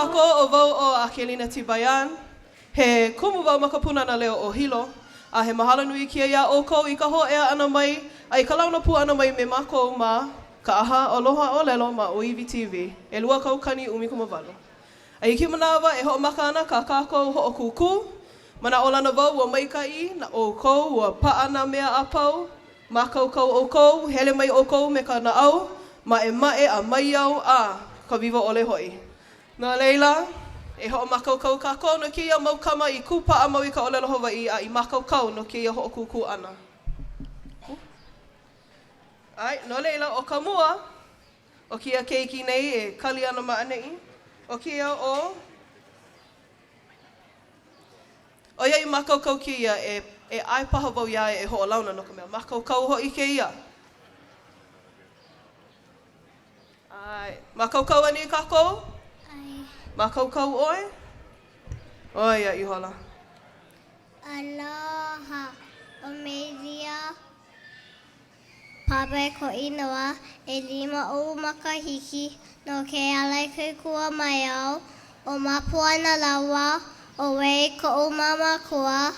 kākou, ʻo wau ʻo Akelina Tibayan. He kumu wau ma ka Pūnana Leo o Hilo, a he mahalo nui kēia iā ʻoukou i ka hōʻea ʻana mai a i ka launa pū ʻana mai me mākou ma ka ʻAha Aloha ʻŌlelo ma ʻŌiwi TV, 218. A i kēia manawa e hoʻomaka ana kā kākou hoʻokūkū, manaʻolana wau ua maikaʻi na ʻoukou, ua paʻa nā mea a pau, mākaukau ʻoukou, hele mai ʻoukou me ka naʻau maʻemaʻe a maiau a ka wiwo ʻole hoʻi. No laila, e hoʻomākaukau kākou no kēia mau kama i kūpaʻa mau i ka ʻōlelo Hawaiʻi a i mākaukau no kēia hoʻokūkū ʻana. ʻAe, no laila, ʻo ka mua o kēia keiki nei e kali ana ma ʻaneʻi, ʻo kēia ʻo. ʻOiai mākaukau kēia, e, e ʻae paha wau iā ia e hoʻolauna no ka mea, mākaukau hoʻi kēia. ʻAe. Mākaukau anei kākou? ʻAe. Mākaukau ʻoe? ʻO ia ihola. Aloha, ʻo Melia Pape koʻu inoa, ʻelima oʻu makahiki, no Kealakekua mai au, ʻo Mapuana lāua ʻo Wade koʻu mau mākua.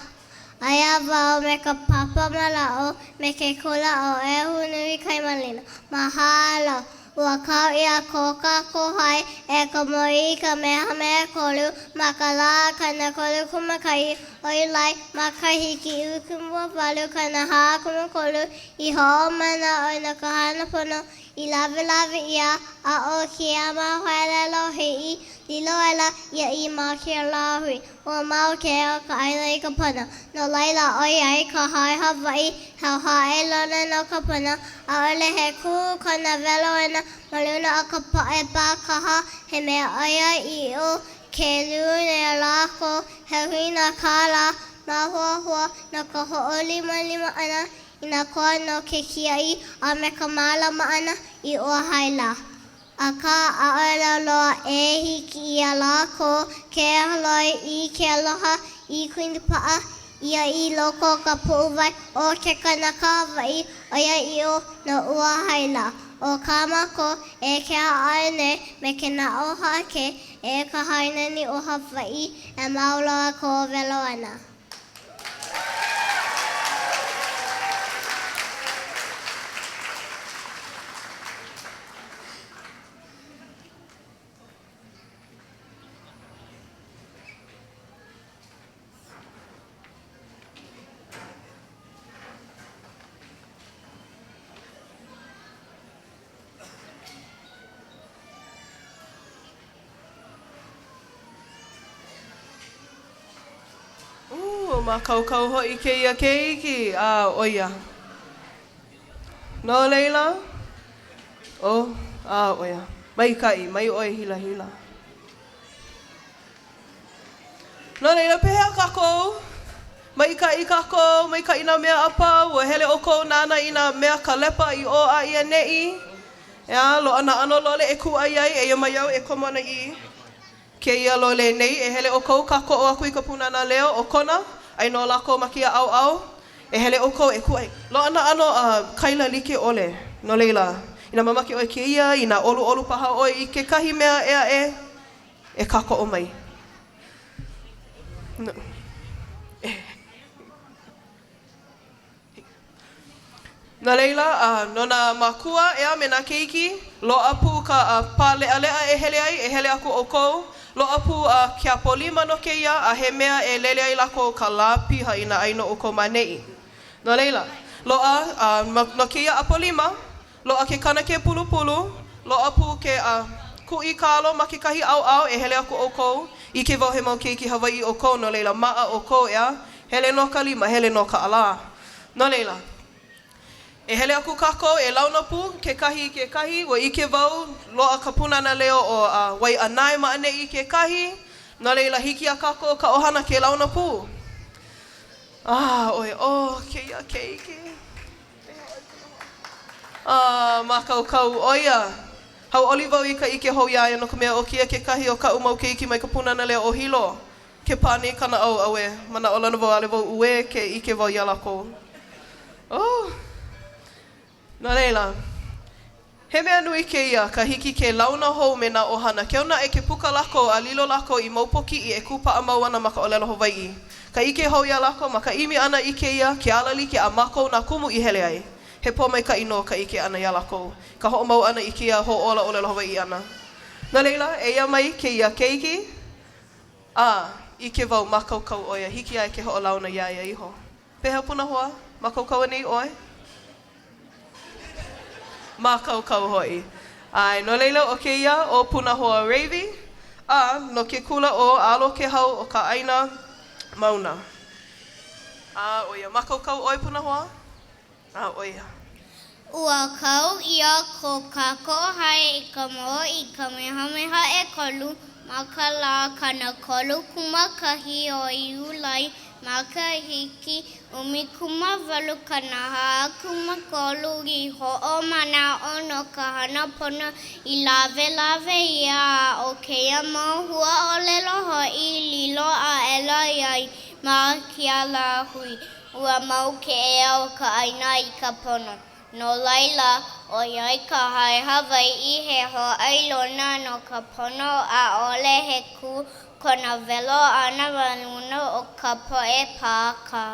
Aia wau me ka papa mālaaʻo me ke kula ʻo ʻEhunuikaimalino. Mahalo! Ua kau ʻia ko kākou hae e ka Mōʻī Kamehameha ʻKolu ma ka lā 31 o Iulai makahiki 1843 i hoʻomanaʻo no ka hana pono i lawelawe ʻia, a ʻo kēia mau haele lōʻihi, lilo aʻela ia i mākia lāhui. Ua mau ke ea o ka ʻāina i ka pono. No laila, ʻoiai ka hae Hawaiʻi he hōʻailona no ka pono, ʻaʻole he kū kona welo ʻana ma luna o ka poʻe pākaha, he mea ʻoiaʻiʻo ke lū nei lākou he huina kālā māhuahua no ka hoʻolimalima ʻana i nā koa no ke kiaʻi a me ka mālama ʻana i ua hae lā. Akā, ʻaʻole loa e hiki iā lākou ke holoi i ke aloha i kūnipaʻa ʻia i loko o ka puʻuwai o ke kanaka Hawaiʻi ʻoiaʻiʻo no ua hae lā. ʻO kā mākou e keha aʻe nei me ke naʻau haʻakē e ka hae nani o Hawaiʻi e mau loa kou welo ʻana. Ū, mākaukau hoʻi kēia keiki, a ʻo ia. No laila, ʻo, a ʻo ia. Maikaʻi, mai ʻoe hilahila. No laila, pehea kākou? Maikaʻi kākou, maikaʻi nā mea a pau, ua hele ʻoukou nānā i nā mea kalepa i ʻō a i ʻaneʻi. ʻEā, loaʻa nā ʻano lole e kūʻai ai, eia mai au e komo ana i kēia lole nei. E hele ʻoukou kākoʻo aku i ka Pūnana Leo o Kona, aia nō lākou ma kēia ʻaoʻao. E hele ʻoukou e kūʻai. Loaʻa nā ʻano kaila like ʻole. No laila, inā mamake ʻoe kēia, inā ʻoluʻolu paha ʻoe i kekahi mea ʻē aʻe, e kākoʻo mai. No. No laila, no nā mākua, ʻeā, me nā keiki, loaʻa pū ka pā leʻaleʻa e hele ai, e hele aku ʻoukou, loaʻa pū a ke Apolima no kēia, a he mea e lele ai lākou ka lā piha inā ʻai nō ʻoukou ma ʻaneʻi. No laila, loaʻa, no kēia Apolima, Loaʻa ke kanakē pulupulu, loaʻa pū ke kuʻi kalo ma kekahi ʻaoʻao e hele aku ʻoukou, ʻike wau he mau keiki Hawaiʻi ʻoukou, no laila, maʻa ʻoukou, ʻeā? Hele nō ka lima, hele nō ka ʻalā. No laila, e hele aku kākou, e launa pū kekahi i kekahi, ua ʻike wau, loaʻa ka Pūnana Leo o Waiʻanae ma ʻaneʻi kekahi, no laila, hiki iā kākou ka ʻohana ke launa pū. Ah, ʻoe, oh, kēia keiki. A mākaukau ʻo ia. Hauʻoli wau i ka ʻike hou iā ia no ka mea ʻo kēia kekahi o kaʻu mau keiki mai ka Pūnana Leo o Hilo. Ke pā nei ka naʻau, auē, manaʻolana wau ʻaʻole wau uē ke ʻike wau iā lākou. Oh! No laila. He mea nui kēia, ka hiki ke launa hou me nā ʻohana, keu naʻe ke puka lākou a lilo lākou i mau pōkiʻi e kūpaʻa mau ana ma ka ʻōlelo Hawaiʻi. Ka ʻike hou iā lākou ma ka ʻimi ʻana i kēia, ke ala like a mākou nā kumu i hele ai. He pōmaikaʻi nō ka ʻike ʻana iā lākou, ka hoʻomau ʻana i kēia hoʻōla ʻōlelo Hawaiʻi ʻana. No laila, eia mai kēia keiki, a ʻike wau mākaukau ʻo ia, hiki iā ia ke hoʻolauna iā ia iho. Pehea Punahoa, mākaukau anei ʻoe? Mākaukau hoʻi. ʻAe, no laila ʻo kēia ʻo Punahoa Ravy, a no ke kula ʻo Alo Kehau o ka ʻāina Mauna. A ʻo ia, mākaukau ʻoe Punahoa? A ʻo ia. Ua kau ʻia ko kākou hae i ka Mōʻī Kamehameha ʻEkolu ma ka lā 31 o Iulai makahiki 1843 i hoʻomanaʻo no ka hana pono i lawelawe ʻia a ʻo kēia mau huaʻōlelo hoʻi lilo aʻela ia ma kia lāhui. Ua mau ke ea o ka ʻāina i ka pono. No laila, ʻoiai ka hae Hawaiʻi he hōʻailona no ka pono, ʻaʻole he kū kona welo ʻana ma luna o ka poʻe pākā.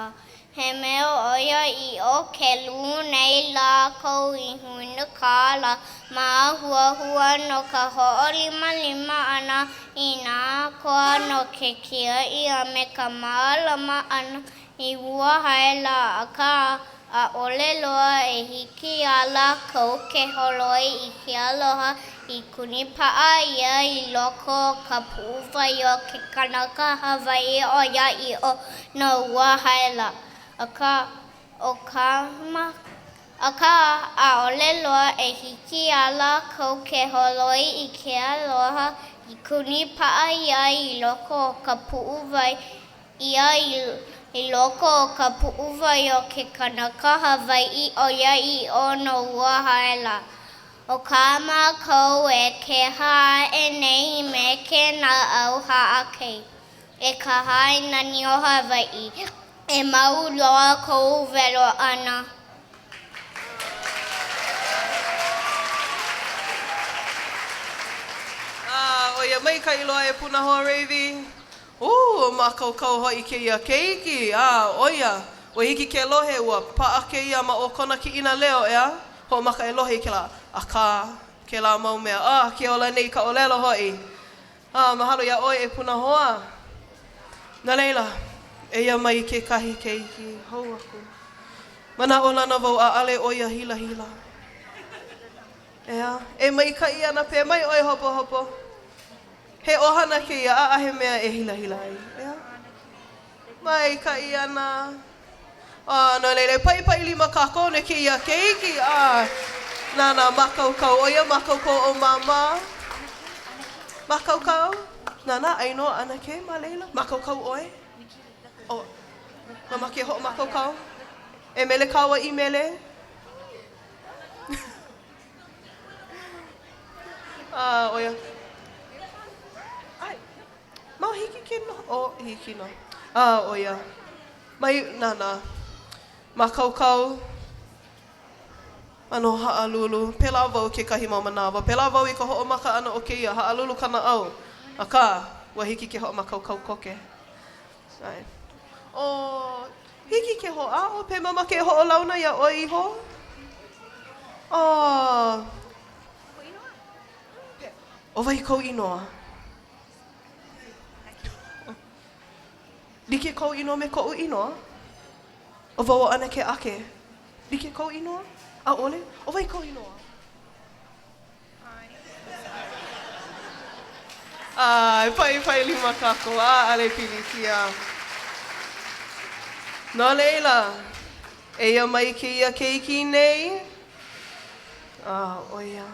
He mea ʻoiaʻiʻo ke lū nei lākou i huina kālā māhuahua no ka hoʻolimalima ʻana i nā koa no ke kiaʻi a me ka mālama ʻana i ua hae lā, akā, ʻaʻole loa e hiki iā lākou ke holoi i ke aloha i kuni paʻa ʻia i loko o ka puʻuwai o ke kanaka Hawaiʻi ʻoiaʻiʻo no ua hae lā. Akā, ʻo ka Akā, ʻaʻole loa e hiki iā lākou ke holoi i ke aloha i kuni paʻa ʻia i loko o ka puʻuwai ʻia i loko o ka puʻuwai o ke kanaka Hawaiʻi ʻoiaʻiʻo no ua hae lā. ʻO kā mākou e keha aʻe nei me ke naʻau haʻakei, e ka hae nani o Hawaiʻi, e mau loa kou welo ʻana. A ʻo ia maikaʻi loa e Punahoa Ravy. Ū, mākaukau hoʻi kēia keiki, a ʻo ia, ua hiki ke lohe, ua paʻa kēia ma o kona kiʻina leo, ʻeā? Hoʻomaka e lohe i kēlā, akā, kēlā mau mea, a, ke ola nei ka ʻōlelo hoʻi. A, mahalo iā ʻoe e Punahoa. No laila, eia mai kekahi keiki hou aku. Manaʻolana wau ʻaʻale ʻo ia hilahila. ʻEā, e maikaʻi ana pē mai ʻoe hopohopo. He ʻohana kēia, ʻaʻahe mea e hilahila ai, ʻeā? Maikaʻi ana. A, no laila, e paʻipaʻi lima kākou no kēia keiki, a nānā mākaukau ʻo ia, mākaukau ʻo Māmā. Mākaukau? Nānā, ʻai nō ʻAnakē ma laila. Mākaukau ʻoe? ʻO, mamake e hoʻomākaukau? E mele kāua i mele? A, ʻo ia. ʻAe. Ma hiki ke noho, oh, hiki nō. A, ʻo ia. Mai, nānā. Mākaukau. ʻAno haʻalulu. Pēlā wau kekahi mau manawa. Pēlā wau i ka hoʻomaka ʻana o kēia, haʻalulu ka naʻau. Akā, ua hiki ke hoʻomākaukau koke. ʻAe. ʻO, hiki ke hoʻāʻo, pehea mamake e hoʻolauna iā ʻoe iho? ʻO, ʻo wai kou inoa? Like kou inoa me koʻu inoa? ʻO wau ʻo ʻAnakē Ake. Like kou inoa? ʻAʻole? ʻO wai kou inoa? ʻAe, paʻipaʻi lima kākou, ʻaʻale pilikia. No laila, eia mai kēia keiki nei, a ʻo ia.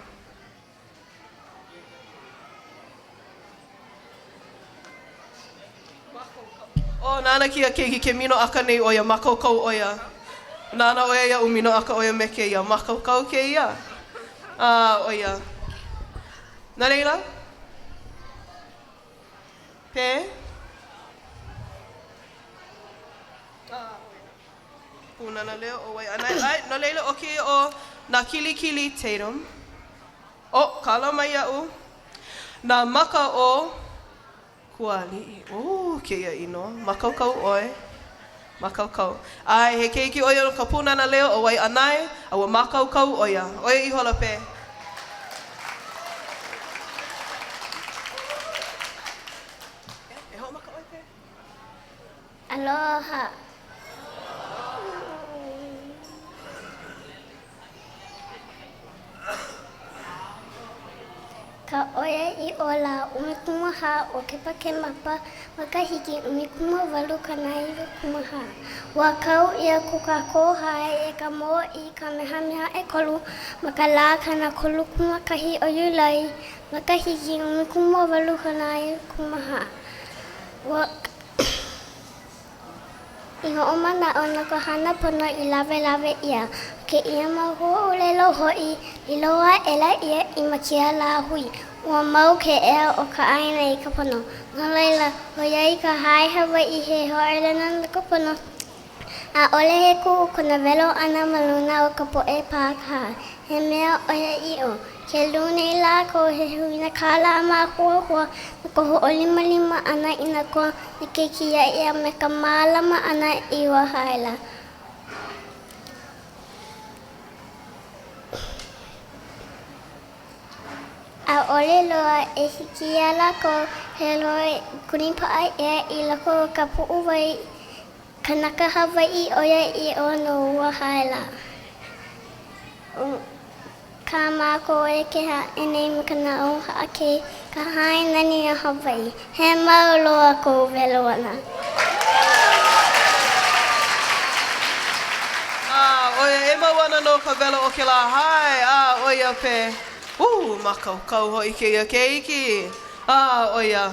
ʻO, nānā kēia keiki ke minoʻaka nei ʻo ia, mākaukau ʻo ia. Nānā ʻo ia iaʻu minoʻaka ʻo ia me kēia, mākaukau kēia. A, ʻo ia. No laila, pe. Pūnana Leo o Waiʻanae. ʻAe, no laila, ʻo kēia ʻo Nākilikili Tatum. Oh, kala mai iaʻu nā maka o Kualiʻi. Oh, kēia inoa. Mākaukau ʻoe. Mākaukau. ʻAe, he keiki ʻo ia no ka Pūnana Leo o Waiʻanae, a ua mākaukau ʻo ia. ʻO ia ihola pe. E hoʻomaka ʻoe pe. Aloha. Ka ʻoiaʻiʻo lā 14 o Kepakemapa makahiki 1894. Ua kau ʻia ko kākou hae e ka Mōʻī Kamehameha ʻEkolu ma ka lā 31 o Iulai makahiki 1894. Ua I hoʻomanaʻo no ka hana pono i lawelawe ʻia. ʻO kēia mau huaʻōlelo hoʻi, lilo aʻela ia i mākia lāhui. Ua mau ke ea o ka ʻāina i ka pono. No laila, ʻoiai ka hae Hawaiʻi he hōʻailona no ka pono, ʻaʻole he kū kona welo ʻana ma luna o ka poʻe pākaha. He mea ʻoiaʻiʻo, ke lū nei lākou he huina kālā māhuahua no ka hoʻolimalima ʻana i nā koa no ke kiaʻi a me ka mālama ʻana i ua hae lā. ʻAʻole loa e hiki iā lākou ke holoi kūnipaʻa ʻia i loko o ka puʻuwai kanaka Hawaiʻi ʻoiaʻiʻo no ua hae lā. ʻO kā mākou e keha aʻe nei me ka naʻau haʻakei ka hae nani o Hawaiʻi, he mau loa kou welo ʻana. A ʻo ia e mau ana nō ka welo o kēlā hae, a ʻo ia pe, ū, mākaukau hoʻi kēia keiki, a ʻo ia,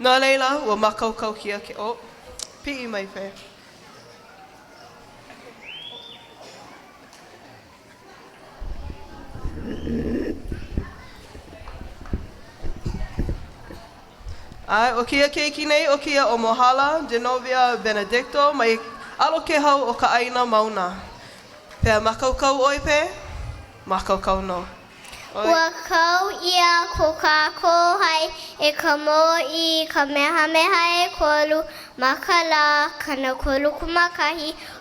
no laila, ua mākaukau kēia ke, oh, piʻi mai pe. ʻAe, ʻo kēia keiki nei, ʻo kēia ʻo Mohala Genovia Benedicto mai ʻAlo Kēhau o ka ʻāina Mauna. Pehea, mākaukau ʻoe pe? Mākaukau nō. Ua kau ʻia ko kākou hae e ka Mōʻī Kamehameha ʻEkolu ma ka lā 31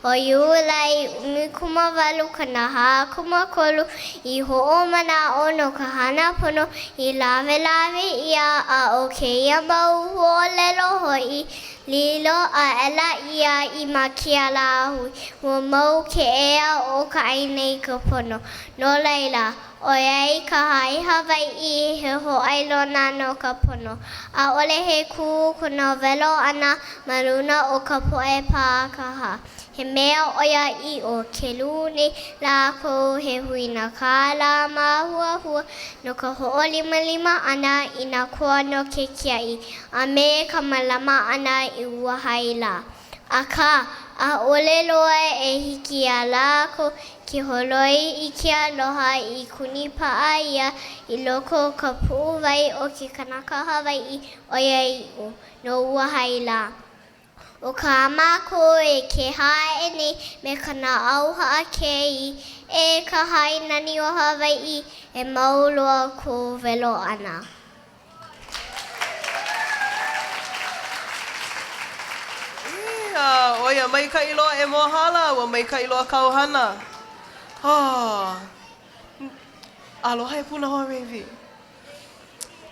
o Iulai 1843 i hoʻomanaʻo no ka hana pono i lawelawe ʻia a ʻo kēia mau huaʻōlelo hoʻi lilo aʻela ia i mākia lāhui. Ua mau ke ea o ka ʻāina i ka pono. No laila, ʻoiai ka hae Hawaiʻi he hōʻailona no ka pono, ʻaʻole he kū kona welo ʻana ma luna o ka poʻe pākaha. He mea ʻoiaʻiʻo, ke lū nei lākou he huina kālā māhuahua no ka hoʻolimalima ʻana i nā koa no ke kiaʻi a me ka mālama ʻana i ua hae lā. Akā, ʻaʻole loa e hiki iā lākou ke holoi i ke aloha i kūnipaʻa ʻia i loko o ka puʻuwai o ke kanaka Hawaiʻi ʻoiaʻiʻo no ua hae lā. ʻO kā mākou e keha aʻe nei me ka naʻau haʻakei, e ka hae nani o Hawaiʻi, e mau loa kou welo ʻana. Ia, ʻo ia, maikaʻi loa e Mohala, ua maikaʻi loa kāu hana. Oh, aloha e Punahoa Ravy.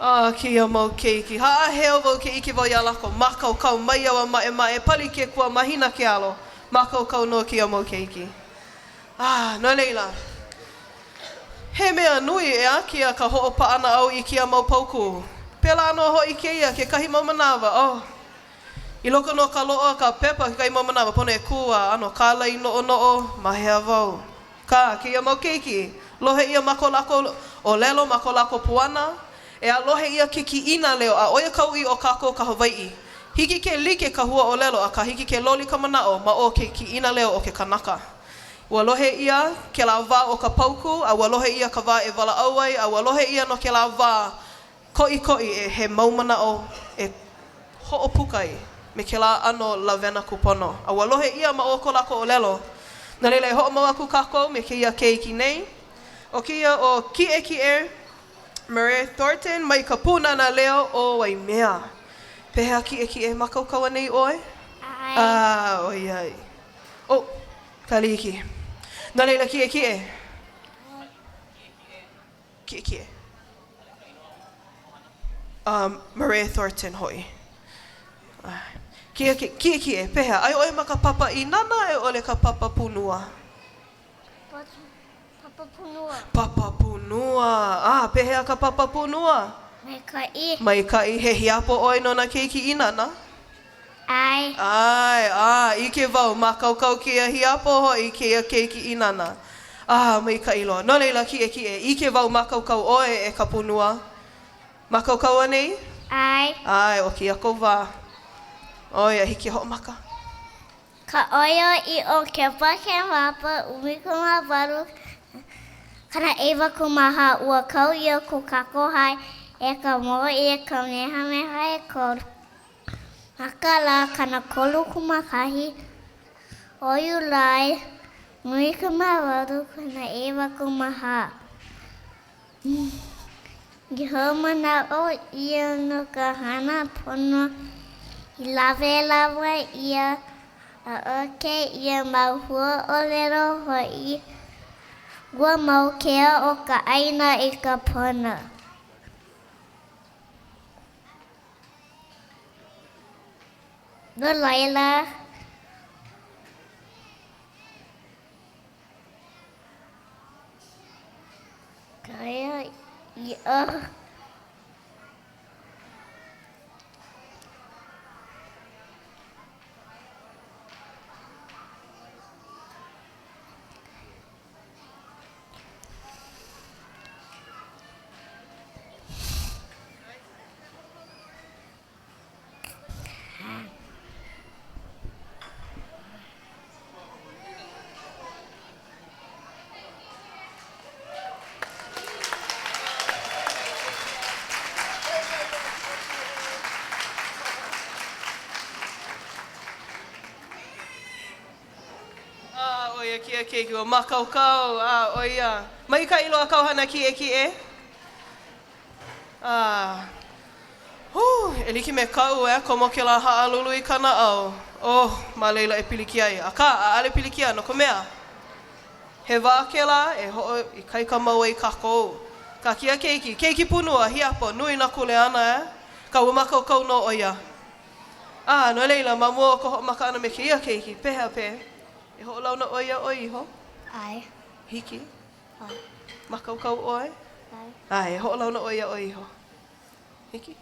Ah, kēia mau keiki. Haʻaheo wau ke ʻike wau iā lākou. Mākaukau maiau a maʻemaʻe, pali ke kua, mahina ke alo. Mākaukau nō kēia mau keiki. Ah, no laila. He mea nui, ʻeā, kēia ka hoʻopaʻanaʻau i kēia mau paukū. Pēlā nō hoʻi kēia kekahi mau manawa, oh. I loko nō ka loaʻa ka pepa kekahi mau manawa, pono e kū a ʻano kālai noʻonoʻo ma hea wau. Akā, kēia mau keiki, lohe ʻia ma ko lākou ʻōlelo, ma ko lākou puana, ʻeā, lohe ʻia ke kiʻina leo, a ʻo ia ka uʻi o kākou ka Hawaiʻi. Hiki ke like ka hua ʻōlelo, akā hiki ke loli ka manaʻo ma o ke kiʻina leo o ke kanaka. Ua lohe ʻia kēlā wā o ka paukū, a ua lohe ʻia ka wā e walaʻau ai, a ua lohe ʻia nō kēlā wā koʻikoʻi e he mau manaʻo e hoʻopuka ai me kēlā ʻano lawena kūpono. A ua lohe ʻia ma o ko lākou ʻōlelo. No laila, e hoʻomau aku kākou me kēia keiki nei. ʻO kēia ʻo Kiʻekiʻe. Murray Thornton mai ka Pūnana Leo o Waimea. Pehea kiʻekiʻe mākaukau anei ʻoe? ʻAe. A, ʻoiai. Oh, Kaliki. No laila, kiʻekiʻe. Kiʻekiʻe. Um, Murray Thornton hoʻi. Kiʻekiʻe, kiʻekiʻe, pehea, aia ʻoe ma ka papa ʻīnana a i ʻole ka papa pūnua? Papa pūnua. Papa pūnua. A, pehea ka papa pūnua? Maikaʻi. Maikaʻi. He hiapo ʻoe no nā keiki ʻīnana? ʻAe. ʻAe, a, ʻike wau, mākaukau kēia hiapo hoʻi kēia keiki ʻīnana. A, maikaʻi loa. No laila, kiʻekiʻe, ʻike wau mākaukau ʻoe e ka pūnua. Mākaukau anei? ʻAe. ʻAe, ʻo kēia kou wā. ʻOia, hiki hoʻomaka. Ka ʻoiaʻiʻo Kepakemapa 18 94 Ua kau ʻia ko kākou hae e ka Mōʻī Kamehameha ʻEkolu ma ka lā 31 o Iulai 1894. I hoʻomanaʻo ʻia no ka hana pono i lawelawe ʻia, a ʻo kēia mau huaʻōlelo hoʻi, ua mau ke ea o ka ʻāina i ka pono. No laila, Kaya ia. A, ʻo ia kēia keiki, ua mākaukau, a, ʻo ia, maikaʻi loa kāu hana kiʻekiʻe. A, hū, e like me kaʻu, e komo kēlā haʻalulu i ka naʻau. Oh, ma laila e pilikia ai. Akā, ʻaʻale pilikia, no ka mea, he wā kēlā e hoʻoikaika mau ai kākou. Kā kēia keiki, keiki pūnua, hiapo, nui nā kuleana, e? Akā, ua mākaukau nō ʻo ia. A, no laila, ma mua o ka hoʻomaka ʻana me kēia keiki, pehea pē? E hoʻolauna ʻoe iā ʻoe iho? ʻAe. Hiki? Mākaukau ʻoe? ʻAe. E hoʻolauna ʻoe iā ʻoe iho. Hiki?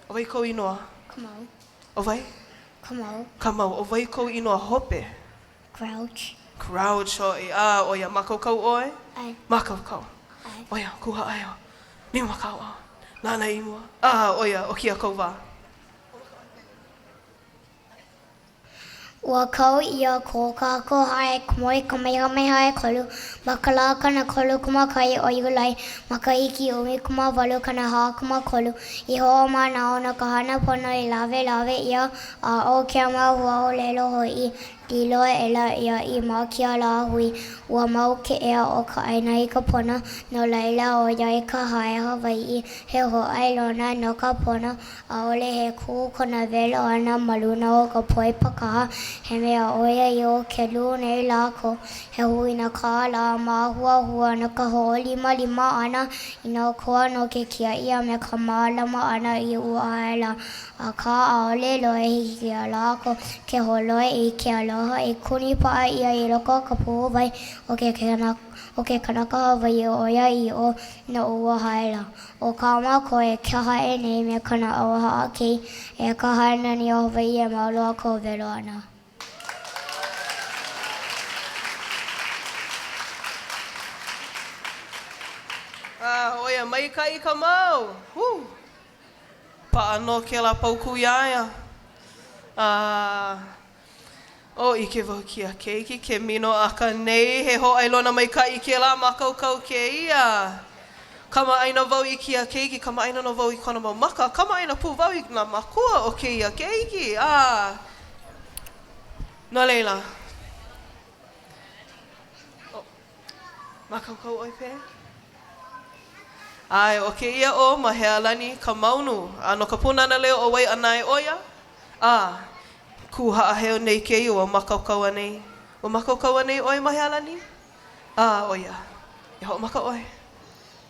ʻO wai kou inoa? Kamau. ʻO wai? Kamau. Kamau. ʻO wai kou inoa hope? Crouch. Crouch hoʻi. A, ʻo ia, mākaukau ʻoe? ʻAe. Mākaukau. ʻAe. ʻO ia, kū haʻaeo. Lima ma ka ʻaoʻao. Nānā i mua. A, ʻo ia, ʻo kēia kou wā. Ua kau ʻia ko kākou hae e ka Mōʻī Kamehameha ʻEkolu ma ka lā 31 o Iulai makahiki 1843 i hoʻomanaʻo no ka hana pono i lawelawe ʻia a ʻo kēia mau huaʻōlelo hoʻi lilo aʻela ia i mākia lāhui. Ua mau ke ea o ka ʻāina i ka pono, no laila ʻoiai ka hae Hawaiʻi he hōʻailona no ka pono, ʻAʻole he kū kona welo ʻana ma luna o ka poʻe pākaha, he mea ʻoiaʻiʻo ke lū nei lākou, he huina kālā māhuahua no ka hoʻolimalima ʻana i nā koa no ke kiaʻi a me ka mālama ʻana i ua hae lā, akā ʻaʻole loa e hiki iā lākou ke holoi i ke aloha i kuni paʻa ʻia i loko o ka puʻuwai o ke o ke kanaka Hawaiʻi ʻoiaʻiʻo no ua hae lā. ʻO kā mākou e kaha aʻe nei me ka naʻau haʻakei, e ka hae nani o Hawaiʻi e mau loa kou welo ʻana. A, ʻo ia maikaʻi ka mau! Whew! Paʻa nō kēlā paukū iā ia. A, ʻo ʻike wau kēia keiki ke minoʻaka nei, he hōʻailona maikaʻi kēlā mākaukau kēia. Kamaʻāina wau i kēia keiki, kamaʻāina nō wau i kona mau maka, kamaʻāina pū wau i nā mākua o kēia keiki, a no laila, ʻo, mākaukau ʻoe pē? ʻAe, ʻo kēia ʻo Mahealani Kamaunu, a no ka Pūnana Leo o Waiʻanae ʻo ia, a kū haʻaheo nei kēia ua mākaukau anei? Ua mākaukau anei ʻoe Mahealani? A, ʻo ia. E hoʻomaka ʻoe.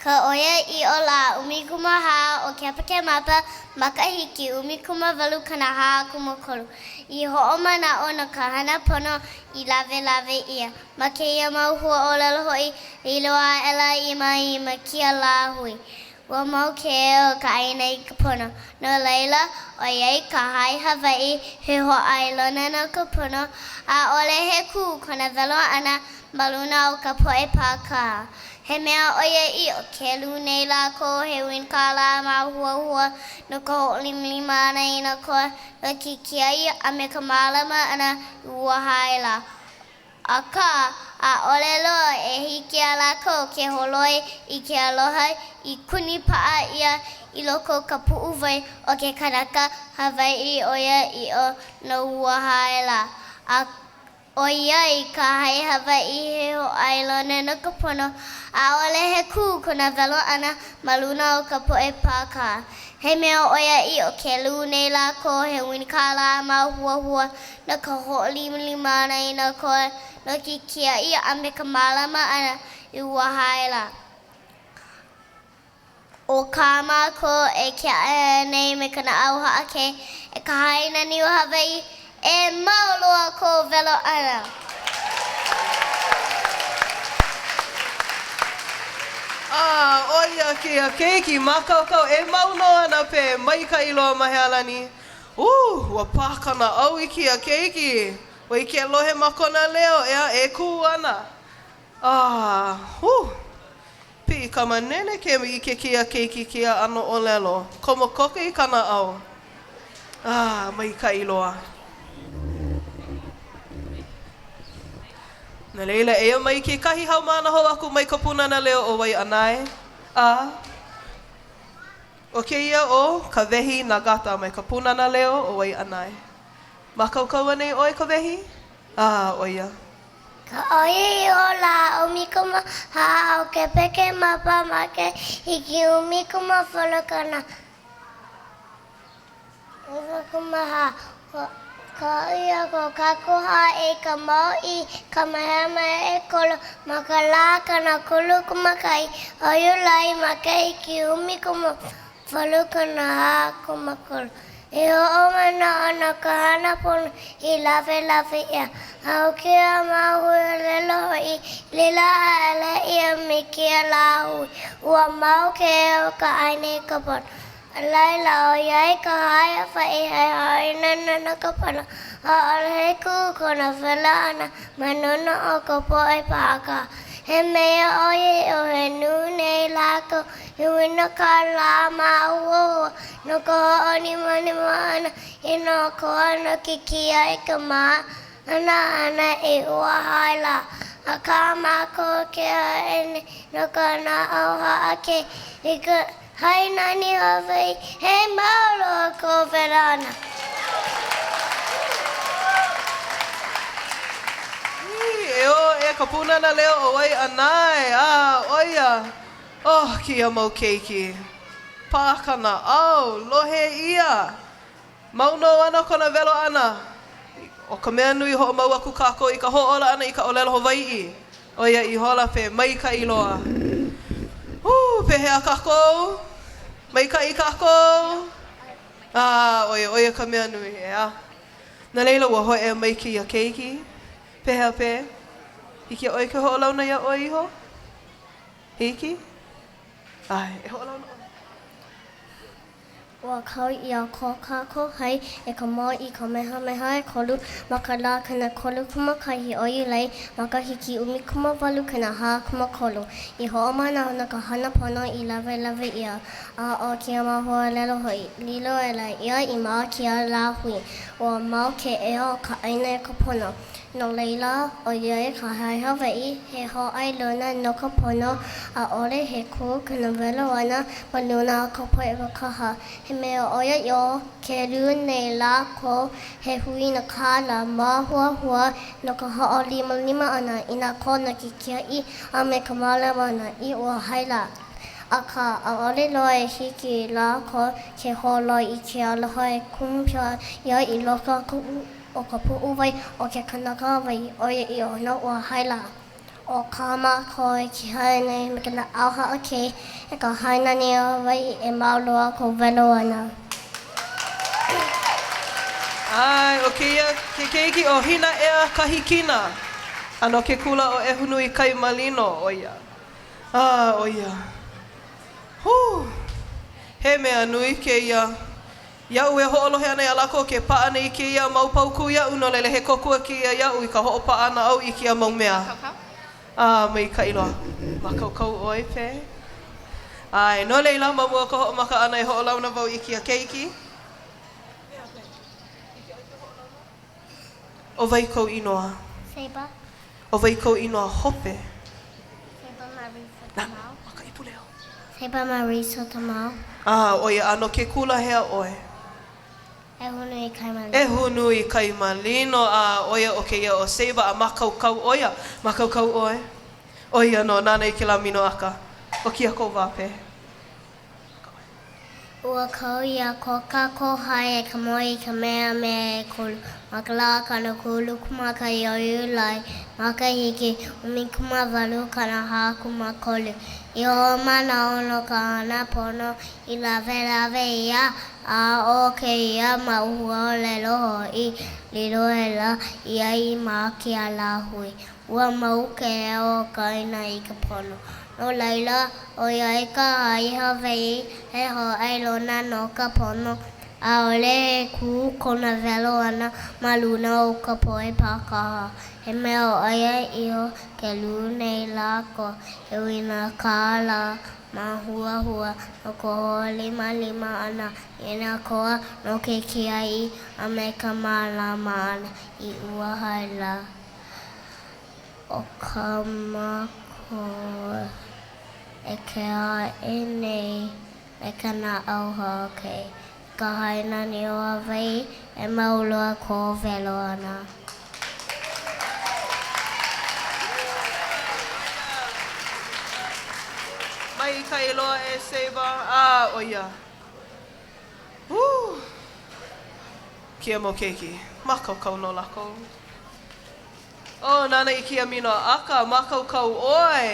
Ka ʻoiaʻiʻo lā 14 o Kepakemapa makahiki 1843, i hoʻomanaʻo no ka hana pono i lawelawe ʻia. Ma kēia mau huaʻōlelo hoʻi, lilo aʻela i ma i ma kēia lāhui. Ua mau ke ea o ka ʻāina i ka pono. No laila, ʻoiai ka hae Hawaiʻi he hōʻailona no ka pono, ʻaʻole he kū kona welo ʻana ma luna o ka poʻe pākaha. He mea ʻoiaʻiʻo, ke lū nei lākou he huina kālā māhuahua no ka hoʻolimalima ʻana i nā koa no ke kiaʻi a me ka mālama ʻana i ua hae lā. Akā, ʻaʻole loa e hiki iā lākou ke holoi i ke aloha i kuni paʻa ʻia i loko o ka puʻuwai o ke kanaka Hawaiʻi ʻoiaʻiʻo no ua hae lā. A ʻoiai ka hae Hawaiʻi he hōʻailona no ka pono, ʻaʻole he kū kona welo ʻana ma luna o ka poʻe pākaha. He mea ʻoiaʻiʻo ke lū nei lākou he huina kālā māhuahua no ka hoʻolimalima ʻana i nā koa no ke kiaʻi a me ka mālama ʻana i ua hae lā. ʻO kā mākou e kiaʻi nei me ka naʻau haʻakei e ka hae nani o Hawaiʻi, e mau loa kou welo ʻana. A ʻo ia kēia keiki mākaukau e mau nō ana pē maikaʻi loa Mahealani. Ū, ua pā ka naʻau i kēia keiki. Ua hiki ke lohe ma kona leo, ʻeā, e kū ana. A, hū! Piʻi ka manene ke ʻike kēia keiki kēia ʻano ʻōlelo. Komo koke i ka naʻau. A, maikaʻi loa. No laila, eia mai kekahi haumāna hou aku mai ka Pūnana Leo o Waiʻanae, a ʻo kēia ʻo Kawehi Nagata mai ka Pūnana Leo o Waiʻanae. Mākaukau anei ʻoe, Kawehi? A, ʻo ia. Ka ʻoiaʻiʻo lā 14 o Kepekemapa makahiki 1894, ua kau ʻia ko kākou hae e ka Mōʻī Kamehameha ʻEkolu ma ka lā 31 o Iulai makahiki 1843. I hoʻomanaʻo no ka hana pono i lawelawe ʻia, a ʻo kēia mau huaʻōlelo hoʻi, lilo aʻela ia me kēia lāhui. Ua mau ke ea o ka ʻāina i ka pono. A laila, ʻoiai ka hae Hawaiʻi he hōʻailona no ka pono, ʻaʻole he kū kona welo ʻana ma luna o ka poʻe pākaha. He mea ʻoiaʻiʻo he lū nei lākou he huina kālā māhuahua no ka hoʻolimalima ʻana i nā koa no ke kiaʻi ka mālama ʻana i ua hae lā. Akā mākou ke haʻi nei no ka naʻau haʻakei i ka hae nani Hawaiʻi, he mau loa kou welo ʻana. E ō e ka Pūnana Leo o Waiʻanae, a ʻo ia, oh, kēia mau keiki. Pā ka naʻau, lohe ʻia. Mau nō ana kona welo ʻana. ʻO ka mea nui, hoʻomau aku kākou i ka hōʻola ʻana i ka ʻōlelo Hawaiʻi. ʻO ia ihola pē maikaʻi loa. Hū, pehea kākou? Maikaʻi kākou? A, ʻo ia, ʻo ia ka mea nui, ʻeā. No laila, ua hōʻea mai kēia keiki. Pehea pē? Hiki iā ʻoe ke hoʻolauna iā ʻoe iho? Hiki? ʻAe, e hoʻolauna ʻoe. Ua kau ʻia ko kākou hae e ka Mōʻī Kamehameha ʻEkolu ma ka lā 31 o Iulai makahiki 1843 i hoʻomanaʻo no ka hana pono i lawelawe ʻia, a ʻo kēia mau huaʻōlelo hoʻi, lilo aʻela ia i ma kēia lāhui. Ua mau ke ea o ka ʻāina i ka pono. No laila, ʻoiai ka hae Hawaiʻi he hōʻailona no ka pono, ʻaʻole he kū kona welo ʻana ma luna o ka poʻe pākaha. He mea ʻoiaʻiʻo ke lū nei lākou he huina kālā māhuahua no ka hoʻolimalima ʻana i nā koa no ke kiaʻi a me ka mālama ʻana i ua hae lā. Akā, ʻaʻole loa e hiki i lākou ke holoi i ke aloha e kumu piha ʻia i loko o ka puʻuwai o ke kanaka Hawaiʻi ʻoiaʻiʻo no ua hae lā. ʻO kā mākou e kia aʻe nei me ka naʻau haʻakei e ka hae nani o Hawaiʻi e mau loa kou welo ʻana. ʻAe, ʻo kēia ke keiki ʻo Hinaʻea Kahikina, a no ke kula ʻo ʻEhunuikaimalino ʻo ia. A, ʻo ia. Hū! He mea nui kēia. Iaʻu e hoʻolohe ana iā lākou ke paʻa nei kēia mau paukū iaʻu, no laila he kōkua kēia iaʻu i ka hoʻopaʻa naʻau i kēia mau mea. A, maikaʻi loa. Mākaukau ʻoe, Pē? ʻAe, no laila, ma mua o ka hoʻomaka ʻana e hoʻolauna wau i kēia keiki. ʻO wai kou inoa? Seba. ʻO wai kou inoa hope? Seba Marisa Tamao. Ma ka ipu leo. Seba Marisa Tamao. A, ʻo ia, a no ke kula hea ʻoe? ʻEhunuikaimalino. ʻEhunuikaimalino, a ʻo ia ʻo kēia ʻo Seba, a mākaukau ʻo ia. Mākaukau ʻoe? ʻO ia nō, nānā i kēlā minoʻaka. ʻO kēia kou wā, Pē. Ua kau ʻia ko kākou hae e ka Mōʻī Kamehameha ʻEkolu ma ka lā 39 o Iulai, makahiki 1843, i hoʻomanaʻo no ka hana pono i lawelawe ʻia, a ʻo kēia mau huaʻōlelo hoʻi, lilo aʻela ia i mākia lāhui. Ua mau ke ea o ka ʻāina i ka pono. No laila, ʻoiai ka hae Hawaiʻi he hōʻailona no ka pono, ʻaʻole e kū kona welo ʻana ma luna o ka poʻe pākaha. He mea ʻoiaʻiʻo ke lū nei lākou he huina kālā māhuahua no ka hoʻolimalima ʻana i nā koa no ke kiaʻi a me ka mālama ʻana i ua hae lā. ʻO kā mākou e kia aʻe nei me ka naʻau hoʻokē i ka hae nani o Hawaiʻi, e mau loa kou welo ʻana. Maikaʻi loa e Seba, a ʻo ia. Woo! Kēia mau keiki, mākaukau nō lākou. Oh, nānā i kēia minoʻaka, mākaukau ʻoe.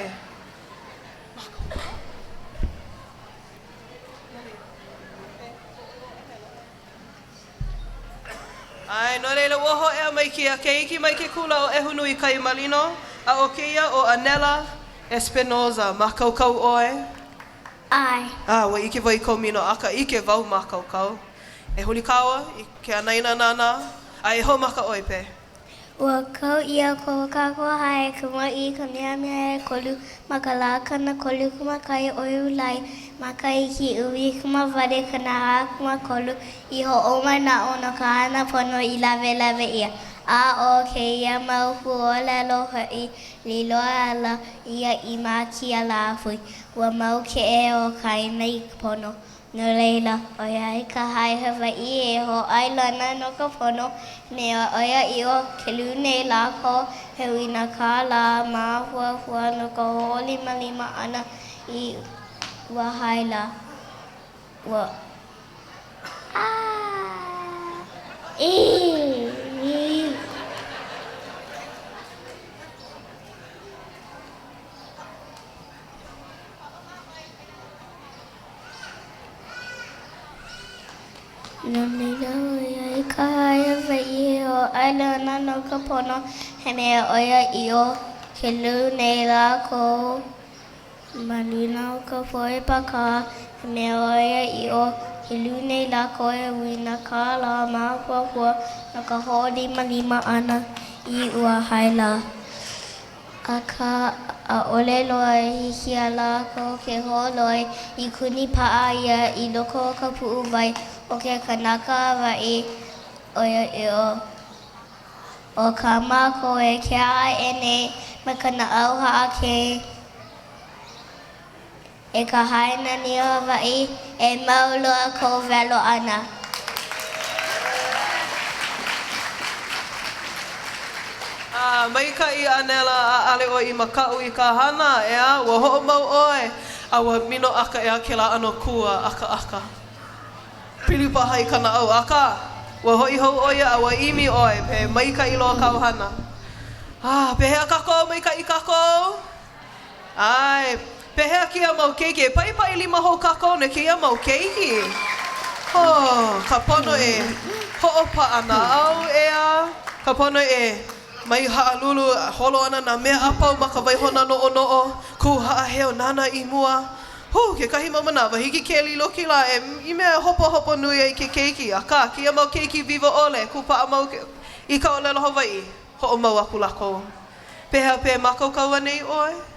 Mākaukau. ʻAe, no laila, ua hōʻea mai kēia keiki mai ke kula ʻo ʻEhunuikaimalino, a ʻo kēia ʻo Anela Espinoza. Mākaukau ʻoe? ʻAe. A, ua ʻike wau i kou minoʻaka, ʻike wau mākaukau. E huli kāua i ke anaina nānā, a e hoʻomaka ʻoe, Pē. Ua kau ʻia ko kākou hae e ka Mōʻī Kamehameha ʻEkolu ma ka lā 31 o Iulai makahiki 1843 i hoʻomanaʻo no ka hana pono i lawelawe ʻia, a ʻo kēia mau huaʻōlelo hoʻi, lilo aʻela ia i mākia lāhui. Ua mau ke ea o ka ʻāina i ka pono. No laila, ʻoiai ka hae Hawaiʻi he hōʻailona no ka pono, he mea ʻoiaʻiʻo ke lū nei lākou he huina kālā māhuahua no ka hoʻolimalima ʻana i ua hae lā. Ua No laila, ʻoiai ka hae Hawaiʻi he hōʻailona no ka pono, he mea ʻoiaʻiʻo ke lū nei lākou ma luna o ka poʻe pākaha, he mea ʻoiaʻiʻo ke lū nei lākou he huina kālā māhuahua no ka hoʻolimalima ʻana i ua hae lā. Akā, ʻaʻole loa e hiki iā lākou ke holoi i kuni paʻa ia i loko o ka puʻuwai o ke kanaka Hawaiʻi ʻoiaʻiʻo. ʻO kā mākou e kia aʻe nei me ka naʻau haʻakei e ka hae nani o Hawaiʻi, e mau loa kou welo ʻana. A maikaʻi ʻAnela, ʻaʻale ʻoe i makaʻu i ka hana, ʻeā, ua hoʻomau ʻoe. A ua minoʻaka ʻeā kēlā ʻano kū a ʻakaʻaka. Pili paha i ka naʻau, akā, ua hoʻi hou ʻo ia a ua ʻimi ʻoe he maikaʻi loa kāu hana. Ah, pehea kākou, maikaʻi kākou? ʻAe, pehea kēia mau keiki? E paʻipaʻi lima hou kākou no kēia mau keiki. Oh, ka pono e hoʻopaʻanaʻau, ʻeā, ka pono e mai haʻalulu, holo ana nā mea a pau ma ka waihona noʻonoʻo, kū haʻaheo, nānā i mua. Hū, kekahi mau manawa, hiki ke lilo kēlā e i mea e hopohopo nui ai ke keiki, akā, kēia mau keiki wiwo ʻole, kūpaʻa mau i ka ʻōlelo Hawaiʻi, hoʻomau aku lākou. Pehea pē mākaukau anei ʻoe?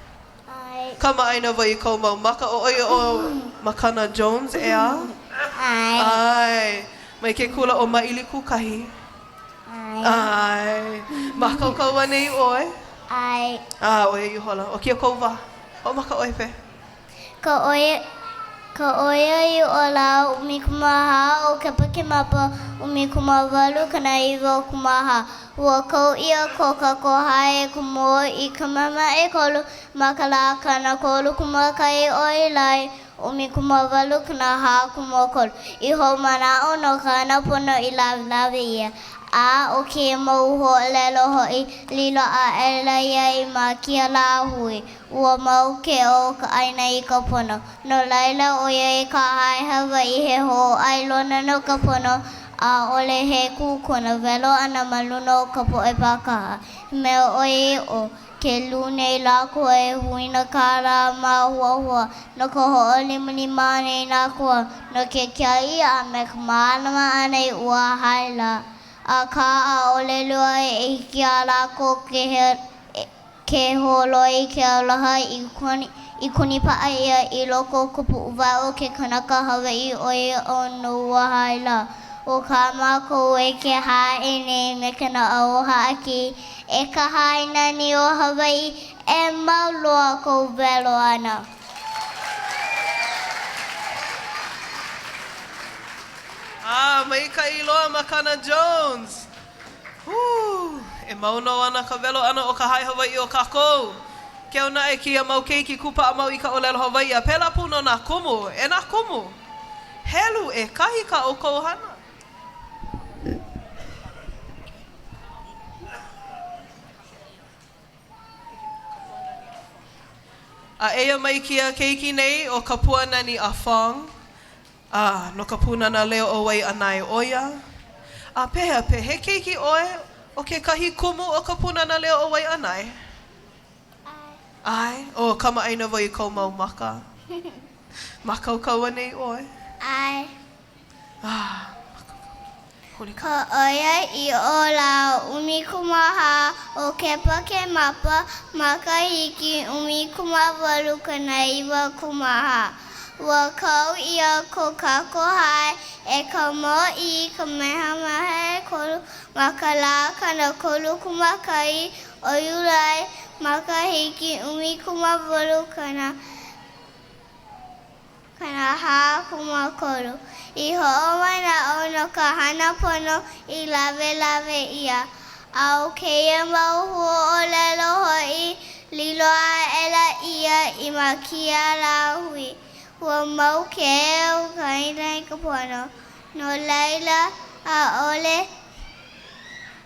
ʻAe. Kamaʻāina wau i kou mau maka ʻo ʻoe ʻo Makana Jones, ʻeā? ʻAe. ʻAe. Mai ke kula ʻo Māʻilikūkahi? ʻAe. ʻAe. Mākaukau anei ʻoe? ʻAe. A, ʻo ia ihola. ʻO kēia kou wā. Hoʻomaka ʻoe pē. Ka ʻoia, ka ʻoiaʻiʻo lā 14 o Kepakemapa 1894, ua kau ʻia ko kākou hae e ka Mōʻī Kamehameha ʻEkolu ma ka lā 31 o Iulai 1843 i hoʻomanaʻo no ka hana pono i lawelawe ʻia, a ʻo kēia mau huaʻōlelo hoʻi, lilo aʻela ia i mākia lāhui. Ua mau ke eo o ka ʻāina i ka pono. No laila, ʻoiai ka hae Hawaiʻi he hōʻailona no ka pono, ʻaʻole he kū kona welo ʻana ma luna o ka poʻe pākaha. He mea ʻoiaʻiʻo, ke lū nei lākou e huina kālā māhuahua no ka hoʻolimalima ʻana i nā koa no ke kiaʻi a me ka mālama ʻana i ua hae lā. Akā, ʻaʻole loa e hiki iā lākou ke Ke holoi ke aloha i i kūnipaʻa ʻia i loko o ka puʻuwai o ke kanaka Hawaiʻi ʻoiaʻiʻo no ua hae lā. ʻO kā mākou e ke haʻi nei me ka naʻau haʻakei, e ka hae nani o Hawaiʻi, e mau loa kou welo ʻana. A maikaʻi loa Makana Jones! Hū! E mau nō ana ka welo ʻana o ka hae Hawaiʻi o kākou. Keu naʻe kēia mau keiki kūpaʻa mau i ka ʻōlelo Hawaiʻi a pēlā pū nō nā kumu. E nā kumu! Helu ʻekahi kā ʻoukou hana. A eia mai kēia keiki nei ʻo Kapuanani Afong. A no ka Pūnana Leo o Waiʻanae ʻo ia. A pehea pē, he keiki ʻoe o kekahi kumu o ka Pūnana Leo o Waiʻanae? ʻAe. ʻAe? Oh, kamaʻāina wau i kou mau maka. Mākaukau anei ʻoe? ʻAe. Ah, mākaukau. Huli ka. Ka ʻoiaʻiʻo lā 14 o Kepakemapa makahiki 1894, ua kau ʻia ko kākou hae e ka Mōʻī Kamehameha ʻEkolu ma ka lā 31 o Iulai makahiki 18 43 i hoʻomanaʻo no ka hana pono i lawelawe ʻia. A ʻo kēia mau huaʻōlelo hoʻi, lilo aʻela ia i mākia lāhui. Ua mau ke eo o ka ʻāina i ka pono. No laila, ʻaʻole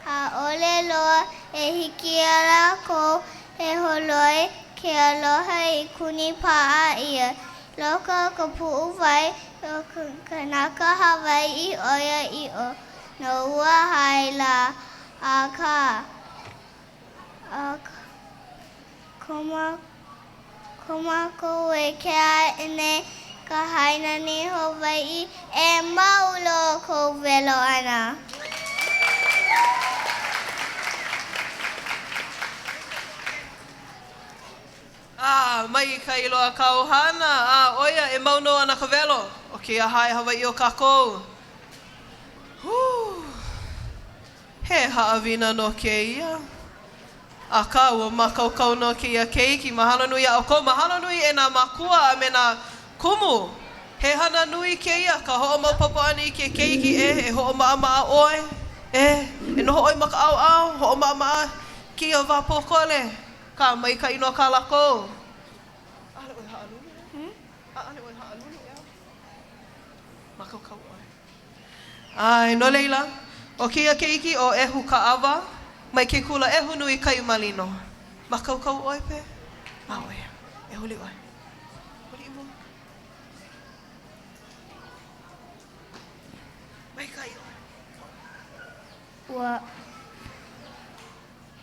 ʻaʻole loa e hiki iā lākou e holoi ke aloha i kūnipaʻa ʻia i loko o ka puʻuwai o ke kanaka Hawaiʻi ʻoiaʻiʻo no ua hae lā. Akā, Ko mākou e ke aʻe nei ka hae nani Hawaiʻi, e mau loa kou welo ʻana. A, maikaʻi loa kāu hana, a ʻo ia, e mau nō ana ka welo o kēia hae Hawaiʻi o kākou. Hū! He haʻawina nō kēia. Akā, ua mākaukau nō kēia keiki. Mahalo nui iā ʻoukou. Mahalo nui e nā mākua a me nā kumu. He hana nui kēia, ka hoʻomaopopo ʻana i ke keiki, e, e hoʻomaʻamaʻa ʻoe, e, e noho ʻoe ma ka ʻaoʻao, hoʻomaʻamaʻa kēia wā pōkole, ka maikaʻi nō kā lākou. ʻAʻole ʻoe haʻalulu. ʻAʻole ʻoe haʻalulu, ʻeā? Mākaukau ʻoe. ʻAe, no laila, ʻo kēia keiki ʻo ʻEhu Kaʻawa, mai ke kula ʻEhunui Kaimalino. Mākaukau ʻoe, Pē? ʻAʻohe. E huli ʻoe. Huli i mua. Maikaʻi ʻoe. Ua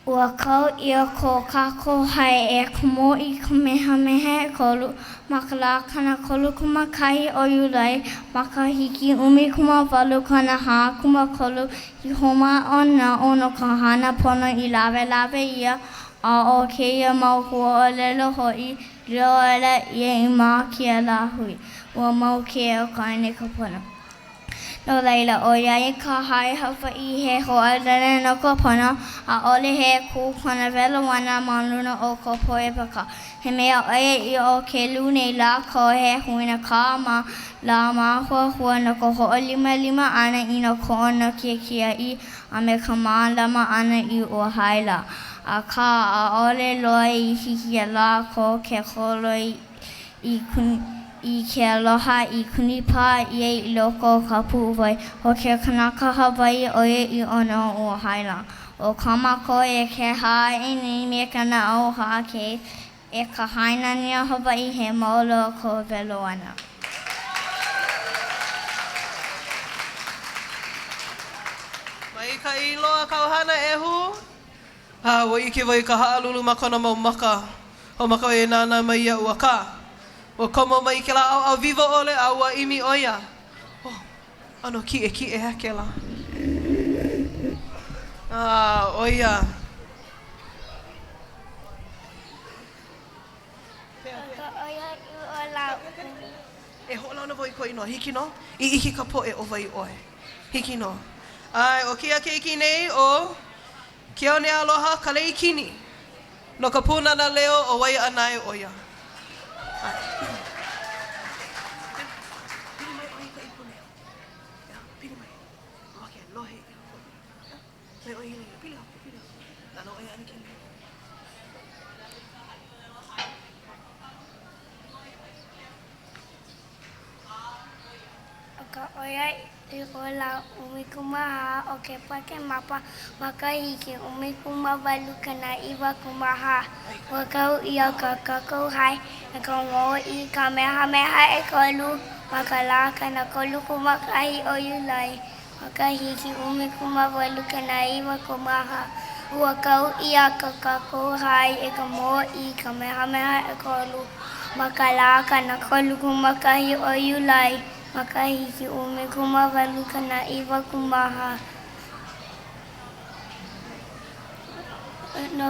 Ua kau ʻia ko kākou hae e ka Mōʻī Kamehameha ʻEkolu ma ka lā 31 o Iulai makahiki 1843 i hoʻomanaʻo no ka hana pono i lawelawe ʻia, a ʻo kēia mau huaʻōlelo hoʻi, lilo aʻela ia i mākia lāhui. Ua mau ke ea o ka ʻāina i ka pono. No laila, ʻoiai ka hae Hawaiʻi he hoʻāilona no ka pono, ʻaʻole he kū kona welo ʻana ma luna o ka poʻe pākaha. He mea ʻoiaʻiʻo ke lū nei lākou he huina kāmā lā māhuahua no ka hoʻolimalima ʻana i nā koʻono ke kiaʻi a me ka mālama ʻana i ua hae lā. Akā, ʻaʻole loa i hiki iā lākou ke holoi i i ke aloha i kūnipā ʻia i loko o ka puʻuwai o ke kanaka Hawaiʻi ʻoiaʻiʻo no ua hae lā. ʻO kā mākou e keha aʻe nei me ka naʻau haʻakei e ka hae nani o Hawaiʻi, he mau loa kou welo ʻana. Maikaʻi loa kāu hana, ʻEhu. A ua ʻike wau i ka haʻalulu ma kona mau maka. Hoʻomaka ʻo ia e nānā mai iaʻu, akā, ua komo mai i kēlā ʻaoʻao wiwo ʻole a ua ʻimi ʻo ia. Oh, ʻano kiʻekiʻe hea kēlā. A, ʻo ia. E hoʻolauna wau i kou inoa. Hiki nō? I ʻike ka poʻe ʻo wai ʻoe. Hiki nō. ʻAe, ʻo kēia keiki nei ʻo Keonealoha Kaleikini. No ka Pūnana Leo o Waiʻanae ʻo ia. ʻAe. Pili mai ʻoe i ka ipu leo. ʻEā, pili mai. Mamake e lohe ʻia koʻu leo. ʻEā, mai ʻoe i laila. Pili aku, pili aku. Nānā ʻoe iā ʻAnakele. ʻO ka ʻoiaʻiʻo lā 14 o Kepakemapa makahiki 1894, ua kau ʻia ko kākou hae e ka Mōʻī Kamehameha ʻEkolu ma ka lā 31 o Iulai makahiki 1894. Ua kau ʻia ko kākou hae e ka Mōʻī Kamehameha ʻEkolu ma ka lā 31 o Iulai makahiki 1894. No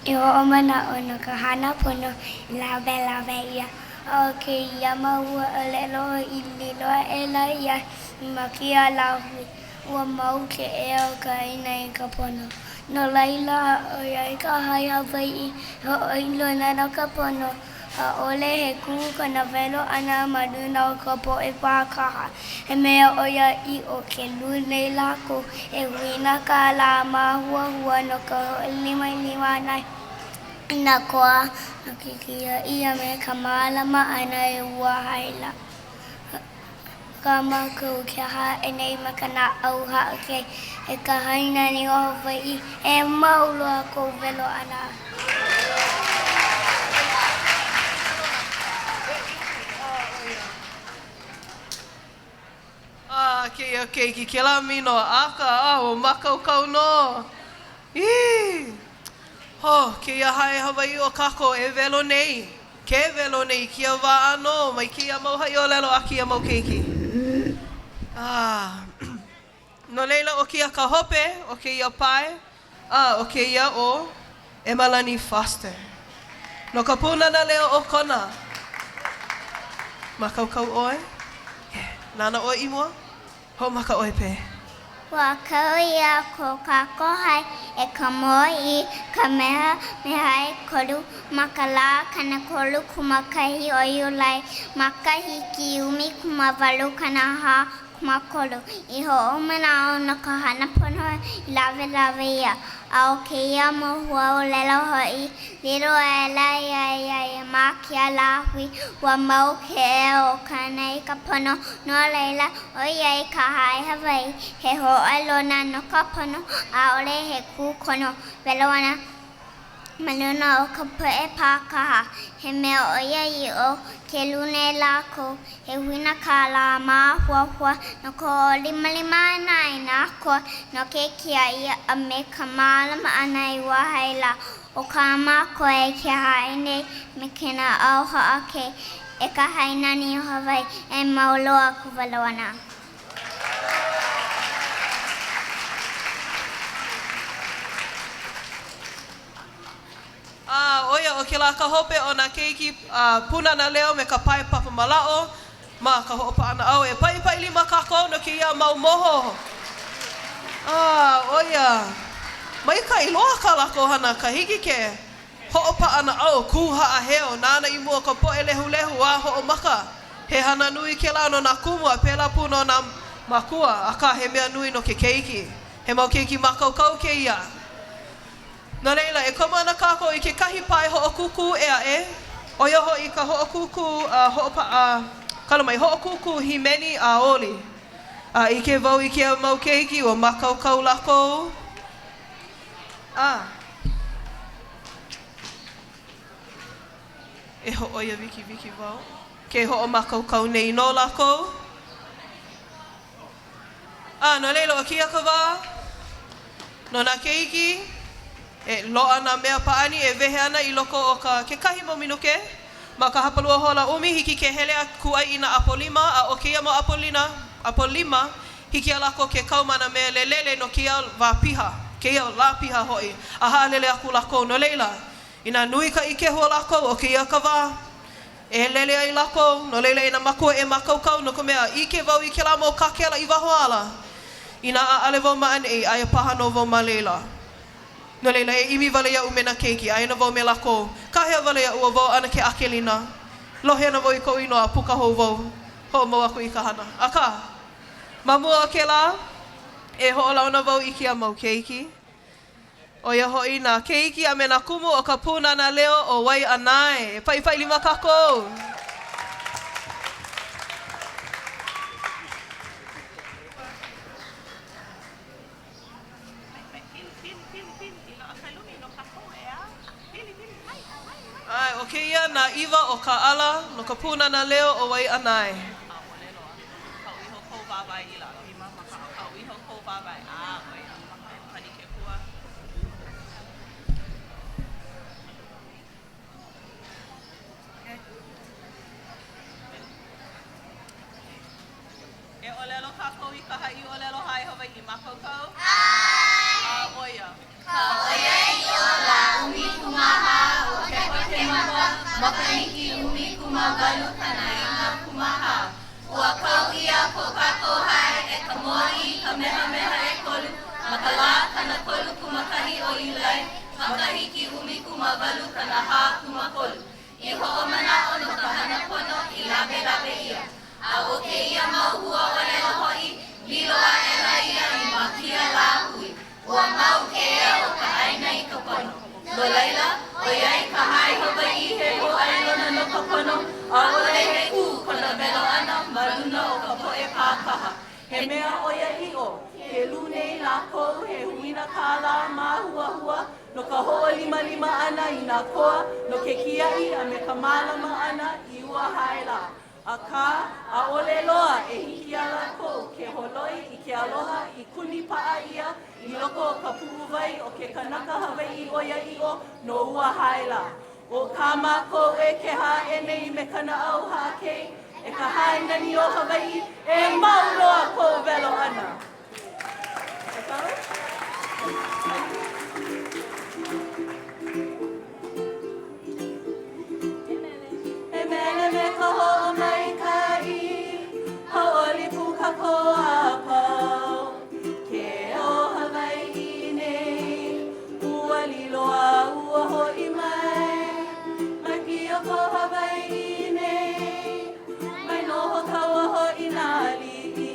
i hoʻomanaʻo no ka hana pono i lawelawe ʻia. A ʻo kēia mau huaʻōlelo hoʻi, lilo aʻela ia i mākia lāhui. Ua mau ke ea o ka ʻāina i ka pono. No laila, ʻoiai ka hae Hawaiʻi he hōʻailona no ka pono, ʻaʻole he kū kona welo ʻana ma luna o ka poʻe pākaha. He mea ʻoiaʻiʻo ke lū nei lākou he huina kālā māhuahua no ka hoʻolimalima ʻana i nā koa no ke kiaʻi a me ka mālama ʻana i ua hae lā. Kā mākou keha aʻe nei me ka naʻau haʻakei e ka hae nani o Hawaiʻi, e mau loa kou welo ʻana. A kēia keiki kēlā minoʻaka, a ua mākaukau nō. Ī! Ho, kēia hae Hawaiʻi o kākou e welo nei, ke welo nei i kēia wā ʻānō mai kēia mau haʻiʻōlelo a kēia mau keiki. A, no laila ʻo kēia ka hope o kēia pae, a ʻo kēia ʻo ʻEmalani Foster. No ka Pūnana Leo o Kona. Mākaukau ʻoe? Yeah. Nānā ʻoe i mua? Hoʻomaka ʻoe pē. Ua kau ʻia ko kākou hae e ka Mōʻī Kamehameha ʻEkolu ma ka lā 31 o Iulai makahiki 1844. 23, i hoʻomanaʻo no ka hana pono i lawelawe ʻia, a ʻo kēia mau huaʻōlelo hoʻi, lilo aʻela ia ia i mākia lāhui, ua mau ke ea o ka ʻāina i ka pono, no laila, ʻoiai ka hae Hawaiʻi he hōʻailona no ka pono, ʻaʻole he kū kona welo ʻana ma luna o ka poʻe pākaha, he mea ʻoiaʻiʻo ke lū nei lākou he huina kālā māhuahua no ka hoʻolimalima ʻana i nā koa no ke kiaʻi a me ka mālama ʻana i ua hae lā. ʻO kā mākou e keha aʻe nei me ke naʻau haʻakei e ka hae nani o Hawaiʻi, e mau loa kou welo ʻana. A ʻo ia, ʻo kēlā ka hope o nā keiki Pūnana Leo me ka pae papa malaʻo ma ka hoʻopaʻanaʻau. E paʻipaʻi lima kākou no kēia mau moho. A ʻo ia, maikaʻi loa kā lākou hana, ka hiki ke hoʻopaʻanaʻau, kū haʻaheo, nānā i mua ka poʻe lehulehu a hoʻomaka. He hana nui kēlā no nā kumu a pēlā pū no nā mākua, akā he mea nui no ke keiki. He mau keiki mākaukau kēia. No laila, e komo ana kākou i kekahi pae hoʻokūkū ʻē aʻe, ʻo ia hoʻi ka hoʻokūkū a hoʻopaʻa, kala mai, hoʻokūkū hīmeni a oli. A ʻike wau i kēia mau keiki, ua mākaukau lākou, a e hōʻoia wikiwiki wau, ke hoʻomākaukau nei nō lākou. A no laila, ʻo kēia ka wā no nā keiki e loaʻa nā mea pāʻani e wehe ana i loko o ka kekahi mau minuke. Ma ka hapalua hola ʻumi, hiki ke hele a kūʻai i nā ʻapo lima, a ʻo kēia mau ʻapo lina, ʻapo lima, hiki iā lākou ke kau ma nā mea lelele no kēia wā piha, kēia lā piha hoʻi, a haʻalele aku lākou. No laila, inā nui ka ikehu o lākou, ʻo kēia ka wā E lele ai lākou, no laila e nā makua e mākaukau, no ka mea, ʻike wau i kēlā mau kākela i waho ala. Inā ʻaʻale wau ma ʻaneʻi, aia paha nō wau ma laila. No laila, e ʻimi wale iaʻu me nā keiki, aia nō wau me lākou. Kāhea wale iaʻu ʻo wau ʻAnakē ʻAkelina. Lohe ana wau i koʻu inoa a puka hou wau, hoʻomau aku i ka hana. Akā, ma mua o kēlā, e hoʻolauna wau i kēia mau keiki. ʻO ia hoʻi nā keiki a me nā kumu o ka Pūnana Leo o Waiʻanae. E paʻipaʻi lima kākou! ʻAe, ʻo kēia nā ʻiwa o Kaʻala no ka Pūnana Leo o Waiʻanae. E ʻōlelo kākou i ka haʻi ʻōlelo hae Hawaiʻi mākaukau? ʻAe! A ʻo ia. Ka ʻoiaʻiʻo lā 14 o Kepakemapa makahiki 1894. Ua kau ʻia ko kākou hae e ka Mōʻī Kamehameha ʻEkolu ma ka lā 31 o Iulai, makahiki 1843, i hoʻomanaʻo no ka hana pono i lawelawe ʻia. A ʻo kēia mau huaʻōlelo hoʻi, lilo aʻela ia i mākia lāhui. Ua mau ke ea o ka ʻāina i ka pono. No laila, ʻoiai ka hae Hawaiʻi he hōʻailona no ka pono, ʻaʻole he kū kona welo ʻana ma luna o ka poʻe pākaha. He mea ʻoiaʻiʻo, ke lū nei lākou he huina kālā māhuahua no ka hoʻolimalima ʻana i nā koa no ke kiaʻi a me ka mālama ʻana i ua hae lā. Akā, ʻaʻole loa e hiki iā lākou ke holoi i ke aloha i kuni paʻa ʻia i loko o ka puʻuwai o ke kanaka Hawaiʻi ʻoiaʻiʻo no ua hae lā. ʻO kā mākou e keha aʻe nei me ka naʻau haʻakei, e ka hae nani o Hawaiʻi, e mau loa kou welo ʻana. E mele me ka hoʻomaikaʻi, hauʻoli pū kākou a pau. Ke ao Hawaiʻi nei, ua lilo a ua hoʻi mai. Mai pio ko Hawaiʻi nei, mai noho kaua hoʻi nā aliʻi.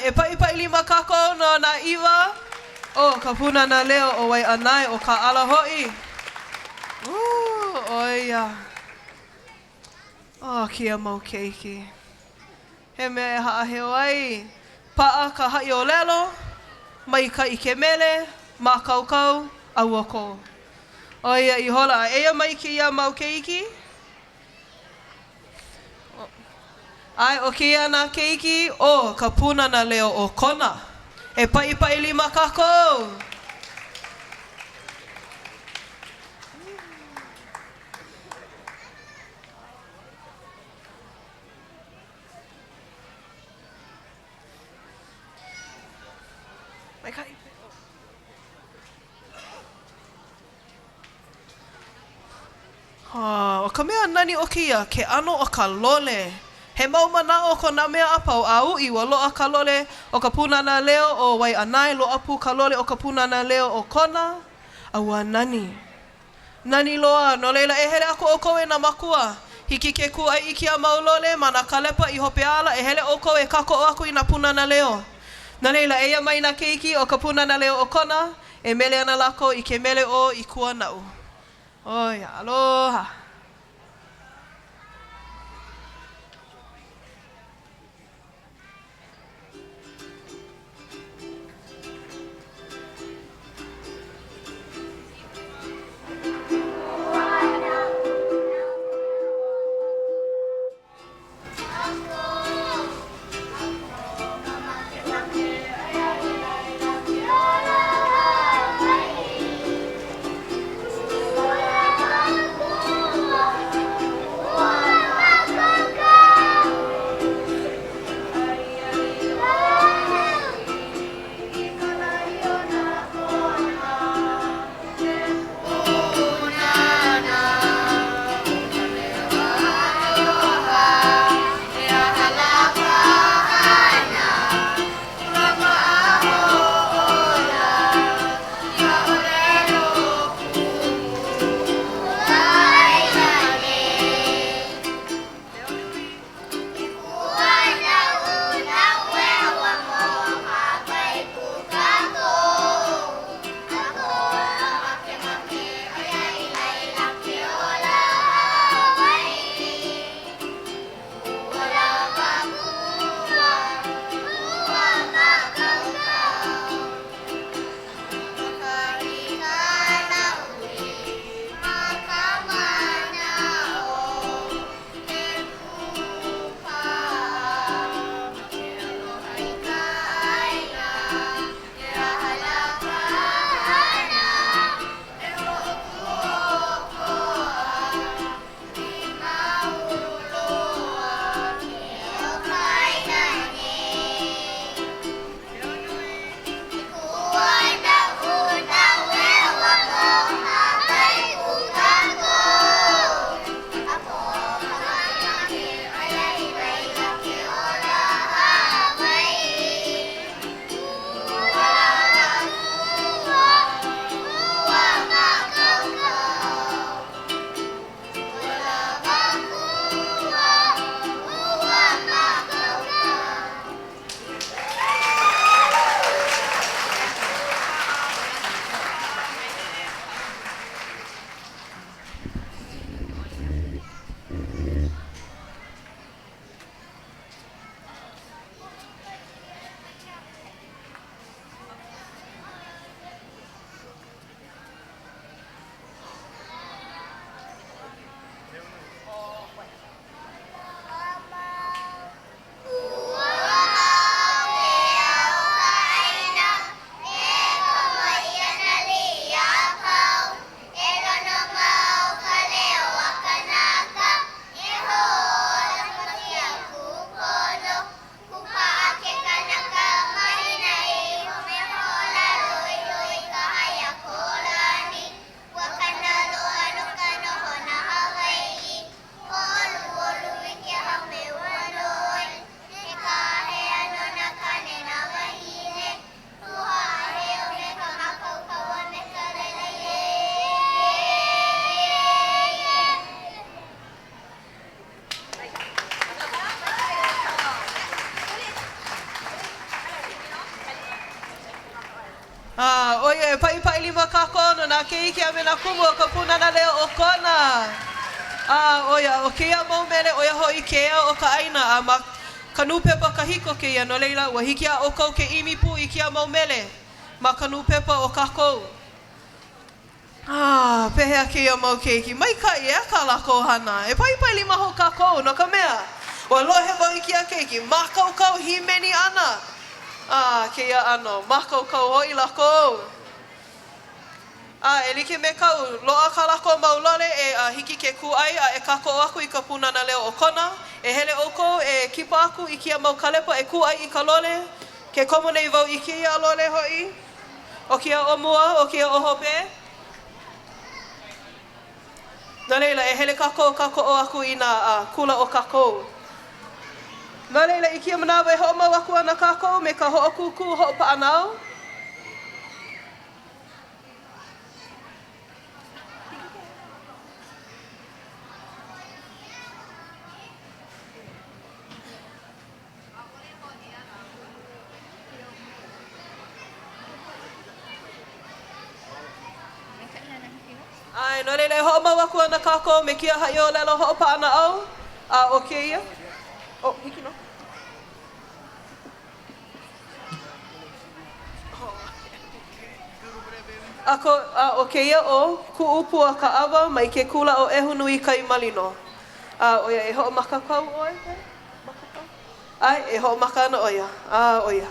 ʻAe, e paʻipaʻi lima kākou no nā ʻiwa o ka Pūnana Leo o Waiʻanae, ʻo Kaʻala hoʻi. Ū, ʻo ia. Oh, kēia mau keiki. He mea e haʻaheo ai. Paʻa ka haʻiʻōlelo, maikaʻi ke mele, mākaukau, a ua kō. ʻO ia ihola. Eia mai kēia mau keiki. ʻAe, ʻo kēia nā keiki o ka Pūnana Leo o Kona. E paʻipaʻi lima kākou! Maikaʻi. ʻO ka mea nani o kēia, ke ʻano o ka lole. He mau manaʻo ko nā mea a pau, a uʻi, ua loaʻa ka lole o ka Pūnana Leo o Waiʻanae, loaʻa pū ka lole o ka Pūnana Leo o Kona, a ua nani. Nani loa, no laila e hele aku ʻoukou e nā makua. Hiki ke kūʻai i kēia mau lole ma nā kalepa i hope ala, e hele ʻoukou e kākoʻo aku i nā Pūnana Leo. No laila, eia mai nā keiki o ka Pūnana Leo o Kona, e mele ana lākou i ke mele ʻo I Kua Naʻu. ʻO ia, aloha. A, ʻo ia, e paʻipaʻi lima kākou no nā keiki a me nā kumu o ka Pūnana Leo o Kona. A, ʻo ia, ʻo kēia mau mele, ʻo ia hoʻi ke ea o ka ʻāina, a ma ka nūpepa kahiko kēia, no laila, ua hiki iā ʻoukou ke ʻimi pū i kēia mau mele ma ka nūpepa o kākou. A, pehea kēia mau keiki? Maikaʻi, ʻeā kā lākou hana. E paipai lima hou kākou, no ka mea, ua lohe wau i kēia keiki, mākaukau hīmeni ʻana. A, kēia ʻano, mākaukau hoʻi lākou. A, e like me kaʻu, loaʻa kā lākou mau lole e a hiki ke kūʻai a e kākoʻo aku i ka Pūnana Leo o Kona. E hele ʻoukou e kipa aku i kēia mau kalepa e kūʻai i ka lole. Ke komo nei wau i kēia lole hoʻi. ʻO kēia ʻo mua, ʻo kēia ʻo hope. No laila, e hele kākou kākoʻo aku i nā kula o kākou. No laila, i kēia manawa e hoʻomau aku ana kākou me ka hoʻokūkū hoʻopaʻanaʻau. ʻAe, no laila e hoʻomau aku ana kākou me kēia haʻiʻōlelo hoʻopaʻanaʻau, a ʻo kēia, oh, hiki nō. A, ko, a ʻo kēia ʻo Kuʻu Pua Kaʻawa mai ke kula ʻo ʻEhunuikaimalino. A ʻo ia e hoʻomakakau ʻoe? ʻAe, e hoʻomaka ana ʻo ia, a ʻo ia.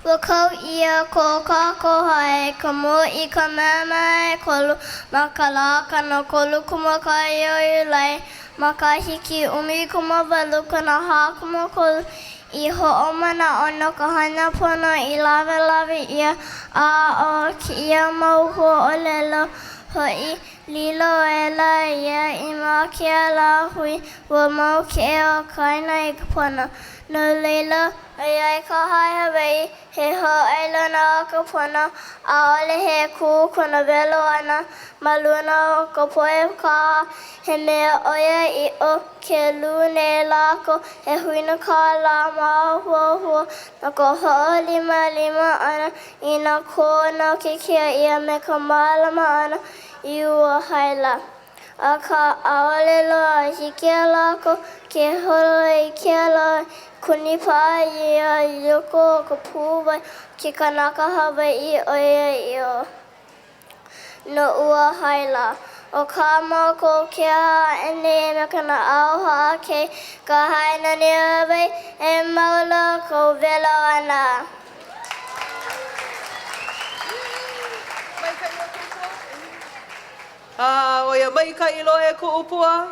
Ua kau ʻia ko kākou hae ka Mōʻī Kamehameha ʻEkolu ma ka lā 30 kumakaia o Iulai makahiki 18 43 i hoʻomanaʻo no ka hana pono i lawelawe ʻia a ʻo kēia mau huaʻōlelo hoʻi Lilo aʻela ia i mākia lāhui, ua mau ke ea o ka ʻāina i ka pono. No laila, ʻoiai ka hae Hawaiʻi he hōʻailona o ka pono, ʻaʻole he kū kona welo ʻana ma luna o ka poʻe kaha, he mea ʻoiaʻiʻo ke lū nei lākou he huina kālā māhuahua no ka hoʻolimalima ʻana i nā koa no ke kiaʻi a me ka mālama ʻana i ua hae lā. Akā, ʻaʻole loa i hiki iā lākou ke holo i ke ala e kūnipaʻa ia i loko o ka puʻuwai o ke kanaka Hawaiʻi ʻoiaʻiʻo no ua hae lā. ʻO kā mākou keha aʻe nei me ka naʻau hoʻākei ka hae nani o Hawaiʻi, e mau loa kou welo ʻana. A ʻo ia maikaʻi loa e kuʻu pua,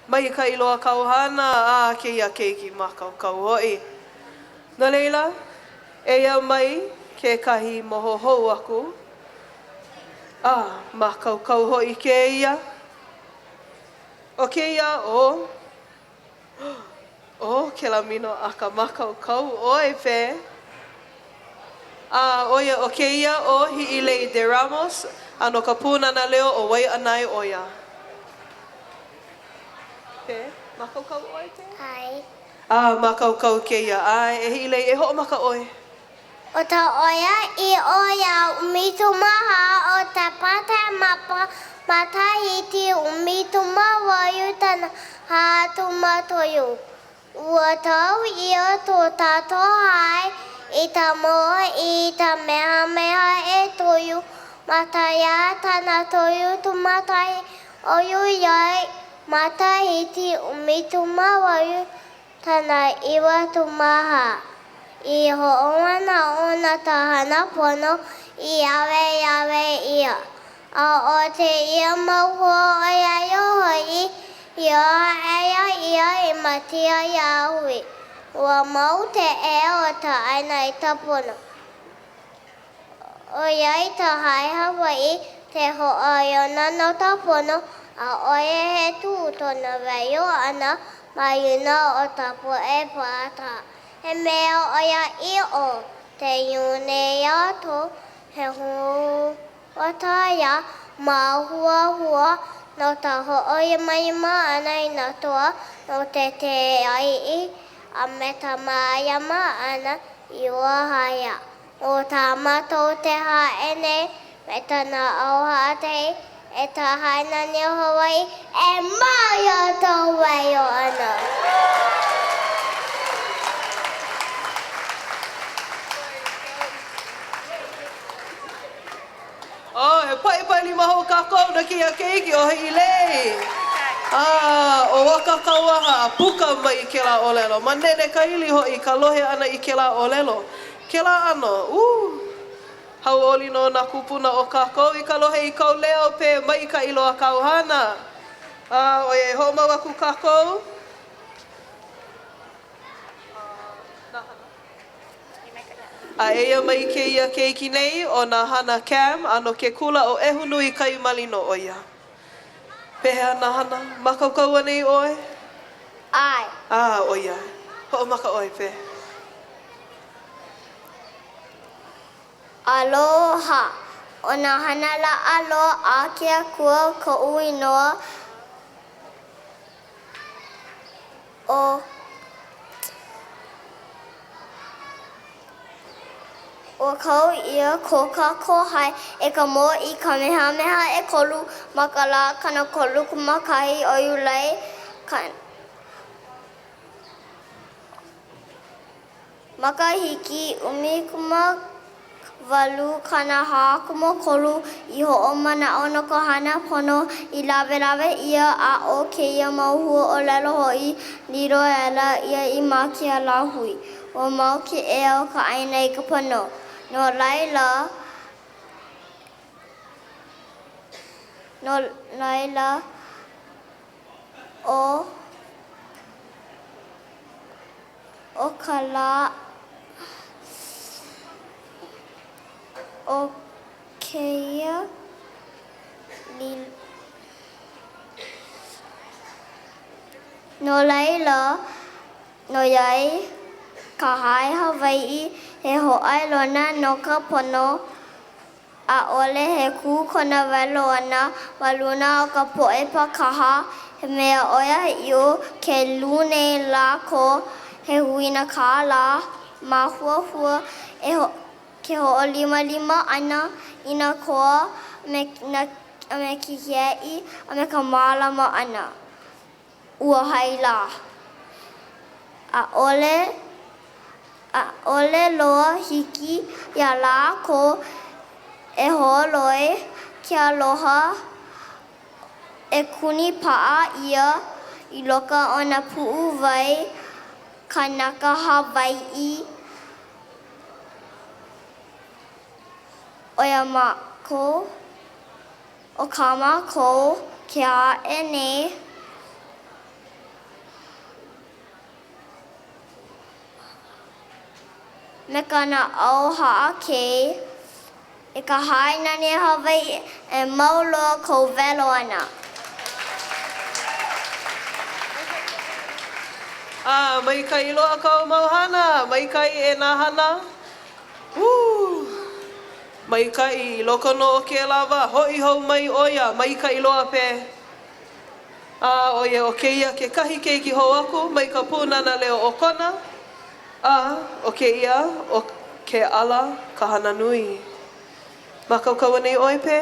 maikaʻi loa kāu hana a kēia keiki mākaukau hoʻi. No laila, eia mai kekahi moho hou aku. A mākaukau hoʻi kēia. ʻO kēia ʻo, ʻo kēlā minoʻaka mākaukau ʻoe, Pē. A ʻo ia, ʻo kēia ʻo Hiʻilei De Ramos, a no ka Pūnana Leo o Waiʻanae ʻo ia. Pē, mākaukau ʻoe, Pē? ʻAe. A mākaukau kēia. ʻAe, e Hiʻilei, e hoʻomaka ʻoe. ʻO ka ʻoiaʻiʻo iā ʻumikūmāhā o ka Pātama Makahiki 18 43, ua kau ʻia ko kākou hae i ka Mōʻī Kamehameha ʻEkolu ma ka lā 31 o Iulai makahiki 18 94 i hoʻomanaʻo no ka hana pono i lawelawe ʻia. A ʻo kēia mau hua ʻoiaʻiʻo hoʻi, i aʻela ia i mākia lāhui. Ua mau ke ea o ka ʻāina i ka pono. ʻOiai ka hae Hawaiʻi he hōʻailona no ka pono, ʻaʻole he kū kona waiho ʻana ma luna o ka poʻe pāka. He mea ʻoiaʻiʻo ke lū nei lākou he huakaia māhuahua no ka hoʻolimalima ʻana i nā toa no ke kiaʻi a me ka mālama ʻana i ua hae lā. ʻO tā mātou te haʻe nei me ka naʻau haʻatehi e ka hae nani o Hawaiʻi e mau loa kou welo ʻana. Oh, he paʻipaʻi lima hou kākou no kēia keiki ʻo Hiʻilei. A, ʻo Akakauaha, a puka mai kēlā ʻōlelo. Manene ka ʻili hoʻi ka lohe ʻana i kēlā ʻōlelo. Kēlā ʻano, uh! Hauʻoli nō nā kūpuna o kākou i ka lohe i kou leo pē maikaʻi loa kāu hana. A, ʻoiai hoʻomau aku kākou. A eia mai kēia keiki nei, ʻo Nahana Cam, a no ke kula ʻo ʻEhunuikaimalino ʻo ia. Pehea Nahana, mākaukau anei ʻoe? ʻAe. A, ʻo ia. Hoʻomaka ʻoe, pē. Aloha. ʻO Nahana Laʻaloa a ke Akua koʻu inoa. ʻO Ua kau ʻia ko kākou hae e ka Mōʻī Kamehameha ʻEkolu ma ka lā 31 o Iulai makahiki 1843 i hoʻomanaʻo no ka hana pono i lawelawe ʻia a ʻo kēia mau hua ʻōlelo hoʻi lilo aʻela ia i mākia lāhui. Ua mau ke ea o ka ʻāina i ka pono. No laila, no laila, ʻo. ʻO ka lā o kēia No laila, ʻoiai ka hae Hawaiʻi he hōʻailona no ka pono, ʻAʻole he kū kona welo ʻana ma luna o ka poʻe pākaha, he mea ʻoiaʻiʻo ke lū nei lākou he huina kālā māhuahua e ke hoʻolimalima ʻana i nā koa a me ke kiaʻi a me ka mālama ʻana ua hae lā. ʻAʻole ʻAʻole loa hiki iā lākou e holoi ke aloha e kuni paʻa ʻia i loko o nā puʻuwai kanaka Hawaiʻi ʻo ia mākou. ʻO kā mākou ke aʻe nei. Me ka naʻau haʻakei e ka hae nani o Hawaiʻi e mau loa kou welo ʻana. A maikaʻi loa kāu mau hana, maikaʻi e Nahana. Woo! Maikaʻi, i loko nō o kēlā wā, hoʻi hou mai ʻo ia, maikaʻi loa pē. A ʻo ia, ʻo kēia kekahi keiki hou aku mai ka Pūnana Leo o Kona, a ʻo kēia, ʻo ke ala ka hana nui. Mākaukau anei ʻoe, Pē?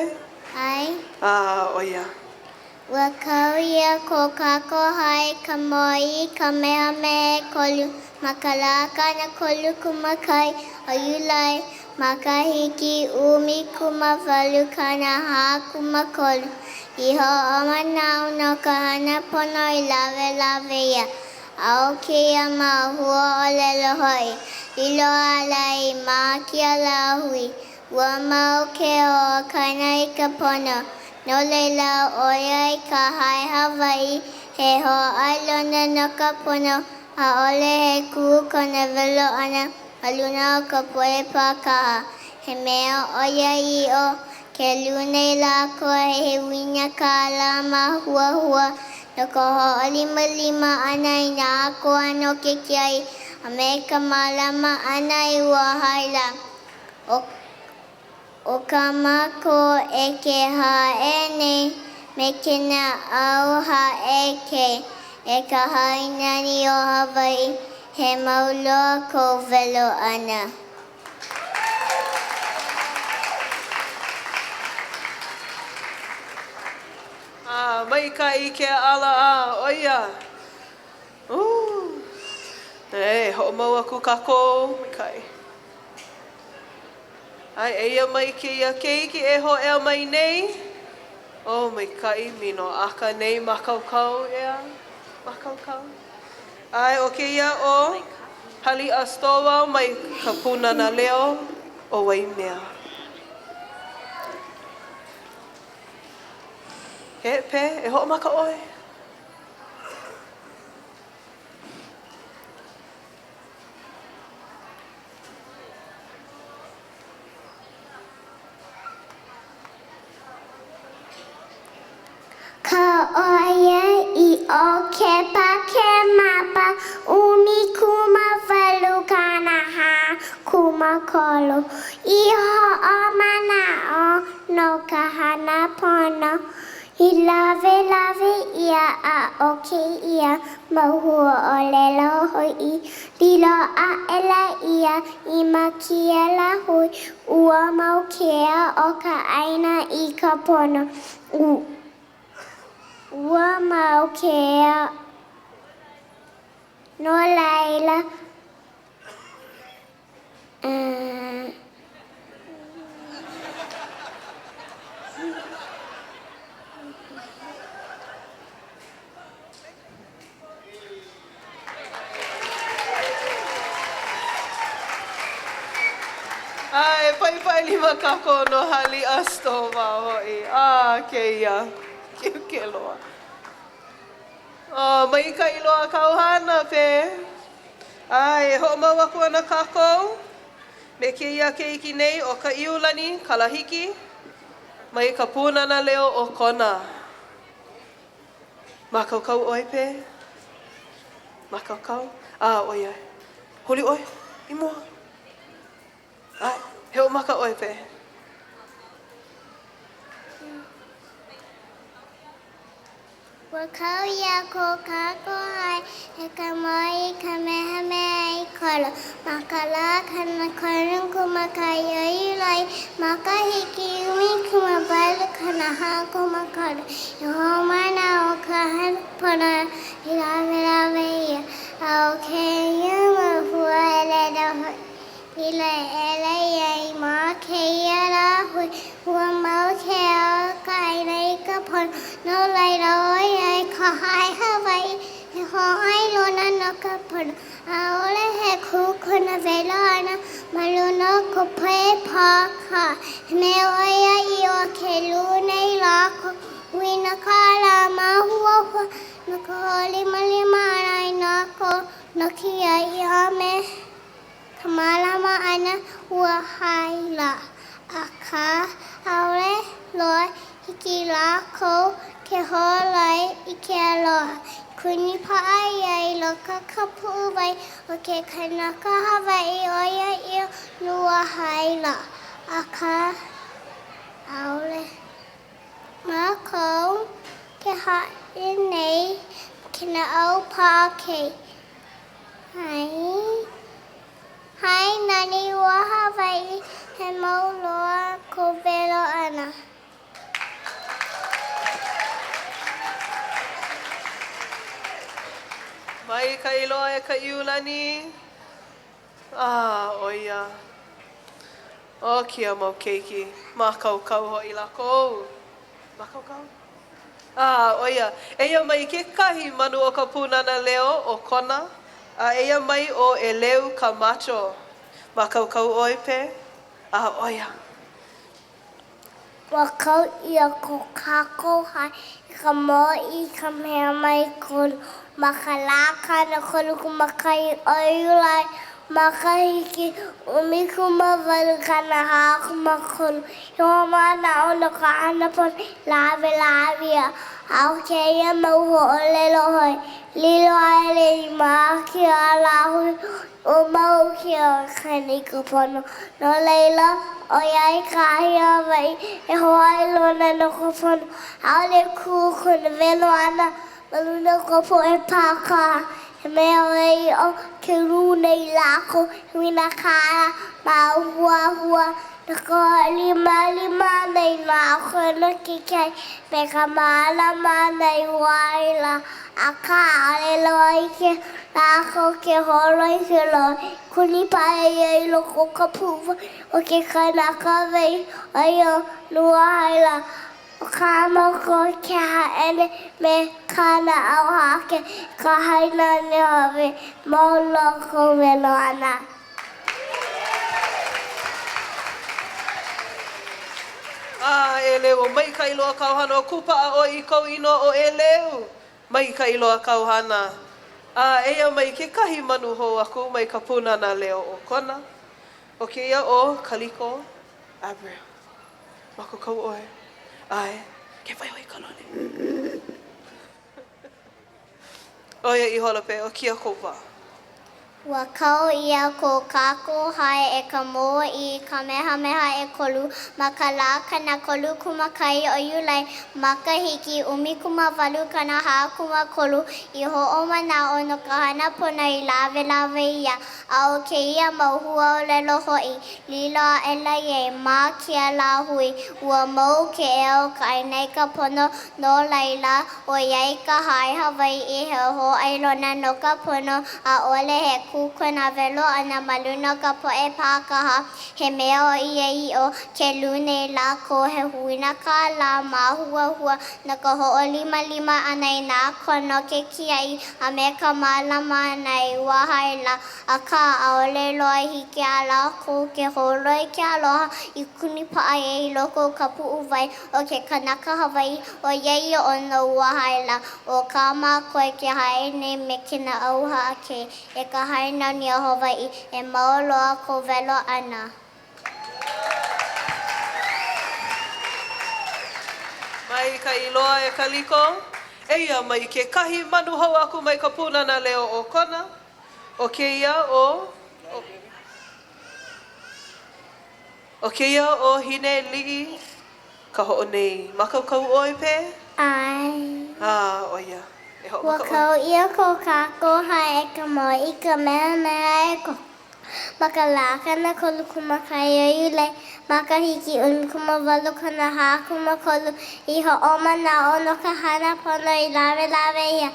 ʻAe. A ʻo ia. Ua kau ʻia ko kākou hae e ka Mōʻī Kamehameha ʻEkolu ma ka lā 31 o Iulai makahiki 1843 i hoʻomanaʻo no ka hana pono i lawelawe ʻia, a ʻo kēia mau hua ʻōlelo hoʻi, lilo aʻela i mākia lāhui. Ua mau ke ea o ka ʻāina i ka pono, no laila, ʻoiai ka hae Hawaiʻi he hōʻailona no ka pono, ʻaʻole he kū kona welo ʻana ma luna o ka poʻe pākaha. He mea ʻoiaʻiʻo, ke lū nei lākou he huina kālā māhuahua no ka hoʻolimalima ʻana i nā koa no ke kiaʻi a me ka mālama ʻana i ua hae lā. ʻO kā mākou e ke haʻe nei me ke naʻau haʻekei e ka hae nani o Hawaiʻi, he mau loa kou welo ʻana. maikaʻi ke ala a ʻo ia. Ooh. E, hoʻomau aku kākou, maikaʻi. ʻAe, eia mai kēia keiki e hōʻea mai nei. Oh, maikaʻi, minoʻaka nei, mākaukau, ʻeā? Mākaukau. ʻAe, ʻo kēia ʻo Haliʻa Stowell mai ka Pūnana Leo o Waimea. E, Pē, e hoʻomaka ʻoe. Ka ʻoiaʻiʻo Kepakemapa 18 43 i hoʻomanaʻo no ka hana pono I lawelawe ʻia a ʻo kēia mau huaʻōlelo hoʻi, lilo aʻela ia i mākia lāhui, ua mau ke ea o ka ʻāina i ka pono, ua mau ke ea no laila, ʻAe, paipai lima kākou no Haliʻa Stovall hoʻi. A, kēia, keuke loa. Oh, maikaʻi loa kāu hana, Pē. A e hoʻomau aku ana kākou me kēia keiki nei ʻo Kaʻiulani Kalahiki mai ka Pūnana Leo o Kona. Mākaukau ʻoe, Pē? Mākaukau? A, ʻoiai. Huli ʻoe i mua. ʻAe, he hoʻomaka ʻoe, Pē. Ua kau ʻia ko kākou hale e ka Mōʻī Kamehameha I Kolu ma ka lā 33 o Iulai makahiki 1843 i hoʻomanaʻo ka hana pono i lawelawe ʻia a ʻo kēia mau huaʻōlelo hoʻi Lilo aʻela ia i ma kēia lāhui, ua mau ke ea o ka ʻāina i ka pono, no laila ʻoiai ka hae Hawaiʻi he hōʻailona no ka pono, ʻaʻole he kū kona welo ʻana ma luna o ka poʻe pākā. He mea ʻoiaʻiʻo ke lū nei lākou huina kālā māhuahua no ka hoʻolimalima ʻana i nā koa no ke kiaʻi a me Ka mālama ʻana ua hae lā, akā, ʻaʻole loa hiki lākou ke hoʻolohe i ke aloha. Kuni paʻa ia i loko ka puʻuwai o ke kanaka Hawaiʻi ʻoiaʻiʻo no ua hae lā, akā, ʻaʻole mākou ke haʻi nei ke naʻau paʻa ke Hai, hai nani ua Hawaiʻi, he mau loa kou welo ʻana. Maikaʻi loa e Kaʻiulani. Ah, ʻo ia. ʻO kēia mau keiki, mākaukau hoʻi lākou. Mākaukau? A, ʻo ia. Eia mai kekahi manu o ka Pūnana Leo o Kona, a eia mai ʻo ʻEleu Camacho. Mākaukau ʻoe, Pē? A, ʻo ia. Ua kau ʻia ko kākou hale e ka Mōʻī Kamehameha I Kolu ma ka lā 33 o Iulai makahiki 1843. I hoʻomanaʻo no ka hana pono i lawelawe ʻia, a ʻo kēia mau huaʻōlelo hoʻi, lilo aʻela i mākia lāhui ua mau ke ea o ka ʻāina i ka pono. No laila, ʻoiai ka hae Hawaiʻi he hōʻailona no ka pono, ʻaʻole kū kona welo ʻana ma luna o ka poʻe pākā, he mea ʻoiaʻiʻo ke lū nei lākou he huina kālā māhuahua. No ka hoʻolimalima ʻana i nā kono ke kiaʻi me ka mālama ʻana i ua ʻai lā, akā, ʻaʻole loa hiki iā lākou ke holo i ke aloha i kūnipaʻa ia i loko o ka puʻuwai o ke kanaka Hawaiʻi, ʻo ia nō ua hae lā. ʻO kā mākou ke haʻe nei me ka naʻau haʻakē i ka hae nani o Hawaiʻi, mau loa kou welo ʻana. A ʻEleu, ua maikaʻi loa kāu hana, ua kūpaʻa ʻoe i kou inoa ʻo ʻEleu. Maikaʻi loa kāu hana. A eia mai kekahi manu hou aku mai ka Pūnana Leo o Kona. ʻO kēia ʻo Kaliko Abreu. Mākaukau ʻoe? ʻAe. Ke waiho i ka lole. ʻO ia ihola pē, ʻo kēia kou wā. Ua kau ʻia ko kākou hae e ka Mōʻī Kamehameha ʻEkolu ma ka lā 31 o Iulai makahiki 1843 i hoʻomanaʻo no ka hana pono i lawelawe ʻia, a ʻo kēia mau huaʻōlelo hoʻi, lilo aʻela ia i mākia lāhui, ua mau ke ea o ka ʻāina i ka pono, no laila, ʻoiai ka hae Hawaiʻi he hōʻailona no ka pono, ʻaʻole he kū kona welo ʻana ma luna o ka poʻe pākaha, he mea ʻoiaʻiʻo, ke lū nei lākou he huina kālā māhuahua no ka hoʻolimalima ʻana i nā kono ke kiaʻi a me ka mālama ʻana i ua hae lā, akā, ʻaʻole loa i hiki iā lākou ke holo i ke aloha i kūnipaʻa ia i loko o ka puʻuwai o ke kanaka Hawaiʻi, ʻoiaʻiʻo nō ua hae lā, ʻo kā mākou e ke hae nei me ke naʻau haʻakē e ka hae nani o Hawaiʻi, e mau loa kou welo ʻana. Maikaʻi loa e Kaliko. Eia mai kekahi manu hou aku mai ka Pūnana Leo o Kona. ʻO kēia ʻo, ʻO kēia ʻo Hineliʻi ka hoʻonei. Mākaukau ʻoe, Pē? ʻAe. A, ʻo ia. E hoʻomaka Ua ʻoe. kau ʻia ko kākou hae e ka Mōʻī Kamehameha ʻEkolu ma ka lā 31 o Iulai makahiki 1843 i hoʻomanaʻo no ka hana pono i lawelawe ʻia,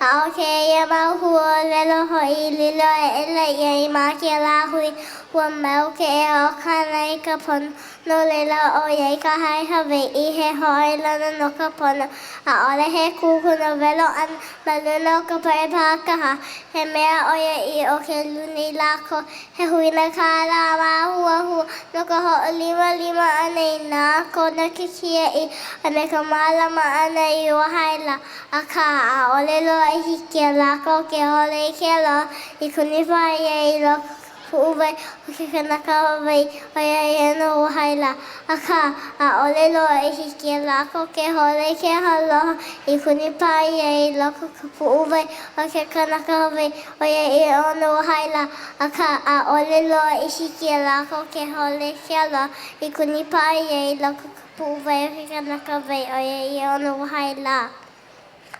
a ʻo kēia mau huaʻōlelo hoʻi i lilo aʻela ia i mākia lāhui, ua mau ke ea o ka ʻāina i ka pono, no laila, ʻoiai ka hae Hawaiʻi he hōʻailona no ka pono, ʻaʻole he kū kona welo ʻana ma luna o ka poʻe pākaha, he mea ʻoiaʻiʻo ke lū nei lākou He huina kālā māhuahua no ka hoʻolimalima ʻana i nā kono ke kiaʻi a me ka mālama ʻana i ua hae lā, akā, ʻaʻole loa i hiki iā lākou ke holo i ke aloha i kūnipaʻa ia i loko o ka puʻuwai o ke kanaka Hawaiʻi, ʻoiaʻiʻo nō ua hae lā, akā, ʻaʻole loa i hiki iā lākou ke holo i ke aloha i kūnipaʻa ia i loko o ka puʻuwai o ke kanaka Hawaiʻi, ʻOiaʻiʻo nō ua hae lā, akā, ʻaʻole loa i hiki iā lākou ke holo i ke aloha i kūnipaʻa ia i loko o ka puʻuwai o ke kanaka Hawaiʻi, ʻoiaʻiʻo nō ua hae lā.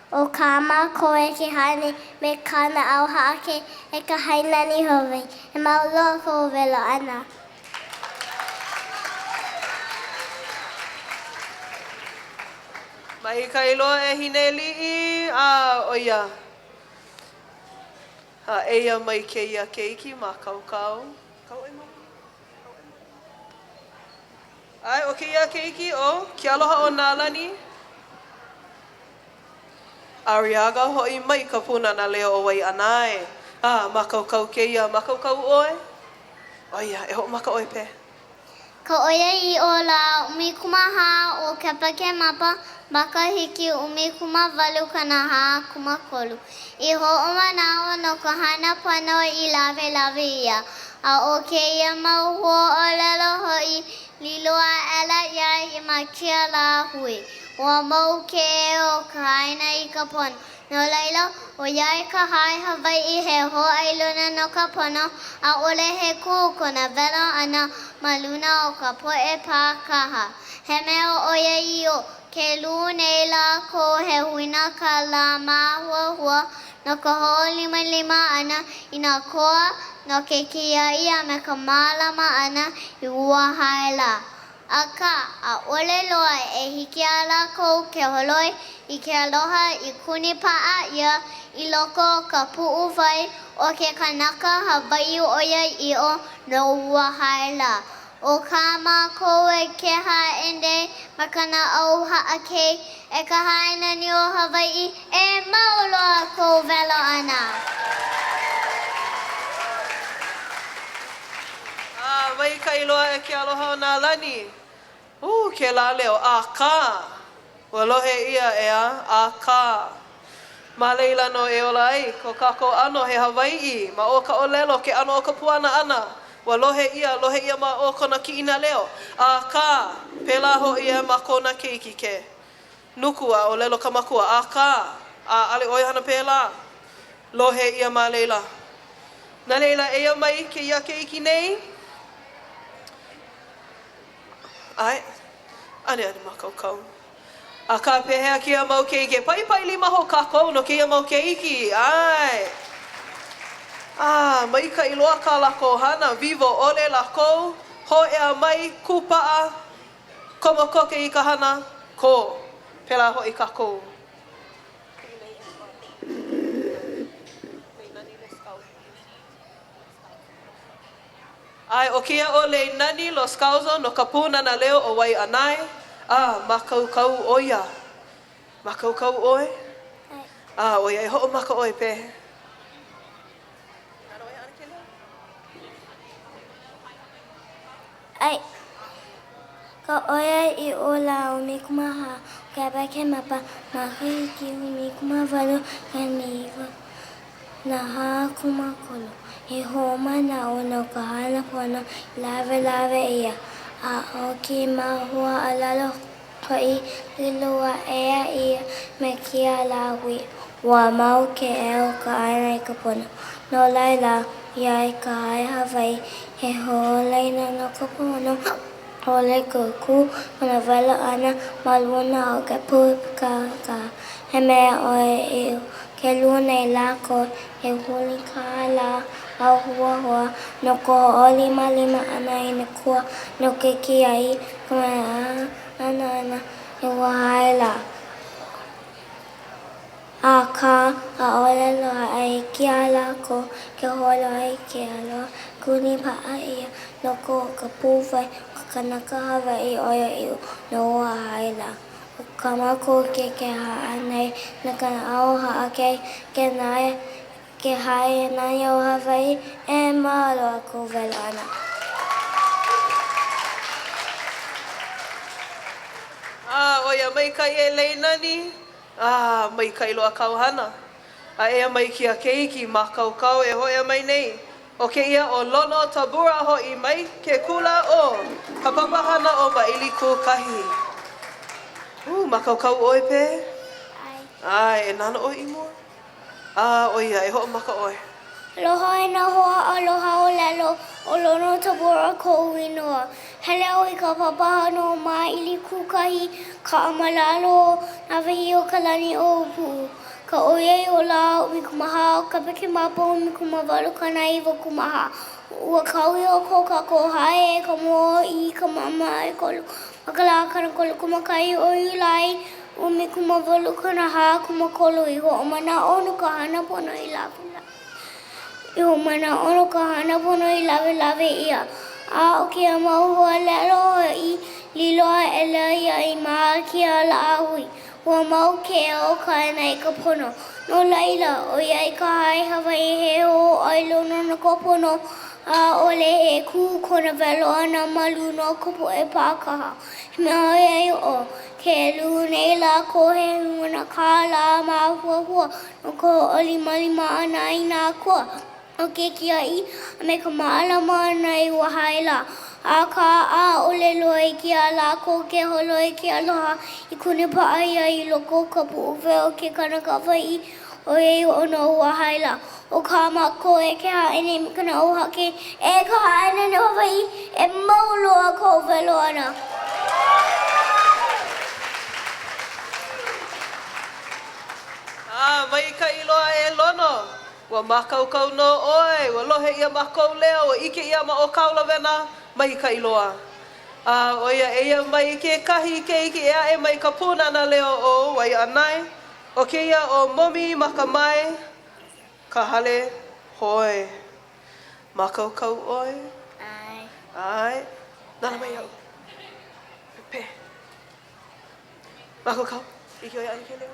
ʻO kā mākou e ke hae nei me ka naʻau haʻakē e ka hae nani Hawaiʻi, e mau loa kou welo ʻana. Maikaʻi loa e Hineliʻi, a ʻo ia. A eia mai kēia keiki mākaukau. ʻAe, ʻo kēia keiki ʻo Kealoha o Nālani Arriaga hoʻi mai ka Pūnana Leo o Waiʻanae. A, mākaukau kēia, mākaukau ʻoe? ʻO ia, e hoʻomaka ʻoe pē. Ka ʻoiaʻiʻo lā 14 o Kepakemapa makahiki 1843 i hoʻomanaʻo no ka hana pono i lawelawe ʻia, a ʻo kēia mau huaʻōlelo hoʻi, lilo aʻela ia i mākia lāhui. Ua mau ke ea o ka ʻāina i ka pono. No laila, ʻoiai ka hae Hawaiʻi he hōʻailona no ka pono, ʻaʻole he kū kona welo ʻana ma luna o ka poʻe pākaha. He mea ʻoiaʻiʻo, ke lū nei lākou he huina kālā māhuahua no ka hoʻolimalima ʻana i nā koa. no ke kiaʻi a me ka mālama ʻana i ua hae lā. Akā, ʻaʻole loa e hiki iā lākou ke holoi i ke aloha i kuni paʻa ʻia i loko o ka puʻuwai o ke kanaka Hawaiʻi ʻoiaʻiʻo no ua hae lā. ʻO kā mākou e keha aʻe nei me ka naʻau haʻakei e ka hae nani o Hawaiʻi, e mau loa kou welo ʻana. A maikaʻi loa e ke aloha o nā lani. Ū, kēlā leo, akā, ua lohe ʻia, ʻeā, akā, ma laila nō e ola ai ko kākou ʻano he Hawaiʻi, ma o ka ʻōlelo, ke ʻano o ka puana ʻana, ua lohe ʻia, lohe ʻia ma o kona kiʻina leo, akā, pēlā hoʻi e ma kona keiki ke nuku a ʻōlelo ka makua, akā, ʻaʻale ʻoe hana pēlā, lohe ʻia ma laila. No laila, eia mai kēia keiki nei. ʻAe, ʻaneʻane mākaukau. Akā, pehea kēia mau keiki? E paipai lima hou kākou no kēia mau keiki. ʻAe. A, maikaʻi loa kā lākou hana, wiwo ʻole lākou, hōʻea mai, kūpaʻa, komo koke i ka hana, kō. Pēlā hoʻi kākou. ʻAe, ʻo kēia ʻo Leinani Loscalzo no ka Pūnana Leo o Waiʻanae, a mākaukau ʻo ia. Mākaukau ʻoe? ʻAe. A, ʻoiai hoʻomaka ʻoe pē. ʻAe. Ka ʻoiaʻiʻo lā 14 o Kepakemapa, makahiki 18 43, he hoʻomanaʻo no ka hana pono i lawelawe ʻia, a ʻo kēia mau huaʻōlelo hoʻi, lilo aʻela ia me kēia lāhui. Ua mau ke ea o ka ʻāina i ka pono. No laila, ʻoiai ka Hae Hawaiʻi he hoʻolauna no ka pono, ʻaʻole ke kū kona welo ʻana ma luna o ka poʻe pākaha. He mea ʻoiaʻiʻo, ke lū nei lākou he huina kālā māhuahua no ka hoʻolimalima ʻana i nā koa no ke kiaʻi a me ka mālama ʻana i ua hae lā. Akā, ʻaʻole loa e hiki iā lākou ke holoi i ke aloha kuni paʻa ʻia i loko o ka puʻuwai o ke kanaka Hawaiʻi ʻoiaʻiʻo no ua hae lā. ʻO kā mākou ke keha aʻe nei me ka naʻau haʻakei e ke hae nani o Hawaiʻi, e mau loa kou welo ʻana. A ʻo ia maikaʻi e Leinani, A, maikaʻi loa kāu hana. A eia mai kēia keiki mākaukau e hōʻea mai nei. ʻO kēia ʻo Lono Tabura hoʻi mai ke kula ʻo ka papahana ʻo Maʻilikūkahi. Ū, mākaukau ʻoe pē? ʻAe. ʻAe, e nānā ʻoe i mua? A, ʻo ia, e hoʻomaka ʻoe. Aloha e nā hoa aloha ʻōlelo, ʻo Lono Tabura koʻu inoa. Hele au i ka papahana o Māʻilikūkahi, kaʻa ma lalo o Nāwahīokalaniʻōpuʻu. Ka ʻoiaʻiʻo lā 14 o Kepakemapa 1894. Ua kau iho ko kākou hae e ka Mōʻī Kamehameha ʻEkolu ma ka lā 31 o Iulai 1843 i hoʻomanaʻo no ka hana pono i lawelawe i hoʻomanaʻo no ka hana pono i lawelawe ʻia, a ʻo kēia mau huaʻōlelo hoʻi, lilo aʻela ia i mākia lāhui. Ua mau ke ea o ka ʻāina i ka pono. No laila, ʻoiai ka hae Hawaiʻi he hōʻailona no ka pono, ʻaʻole e kū kona welo ʻana ma luna o ka poʻe pākaha. He mea ʻoiaʻiʻo, ke lū nei lākou he huina kālā māhuahua no ka hoʻolimalima ʻana i nā koa no ke kiaʻi a me ka mālama ʻana i ua hae lā. Akā, ʻaʻole loa e hiki iā lākou ke holoi i ke aloha i kuni paʻa ʻia i loko o ka puʻuwai o ke kanaka Hawaiʻi ʻoiaʻiʻo no ua hae lā. ʻO kā mākou e keha aʻe nei me ka naʻau haʻakei, e ka hae nani o Hawaiʻi, e mau loa kou welo ʻana. A, maikaʻi loa e Lono. Ua mākaukau nō ʻoe, ua lohe ʻia ma kou leo, ua ʻike ʻia ma o kāu lawena, maikaʻi loa. A ʻo ia, eia mai kekahi keiki ʻē aʻe mai ka Pūnana Leo o Waiʻanae, ʻo kēia ʻo Momi Makamae ka hale hoi. Mākaukau ʻoe? ʻAe. ʻAe. Nānā mai iaʻu. Pepe. Mākaukau? Hiki ʻoe iā ke leo?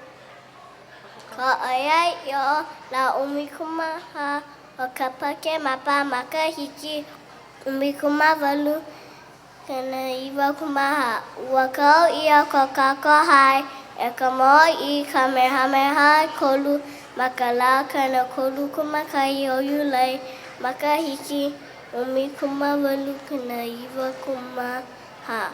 Ka ʻoiaʻiʻo, lā 14 o ka Pākēmapa makahiki 1894, ua kau ʻia ko kākou hae e ka Mōʻī Kamehameha III ma ka lā 31 o Iulai makahiki 1894.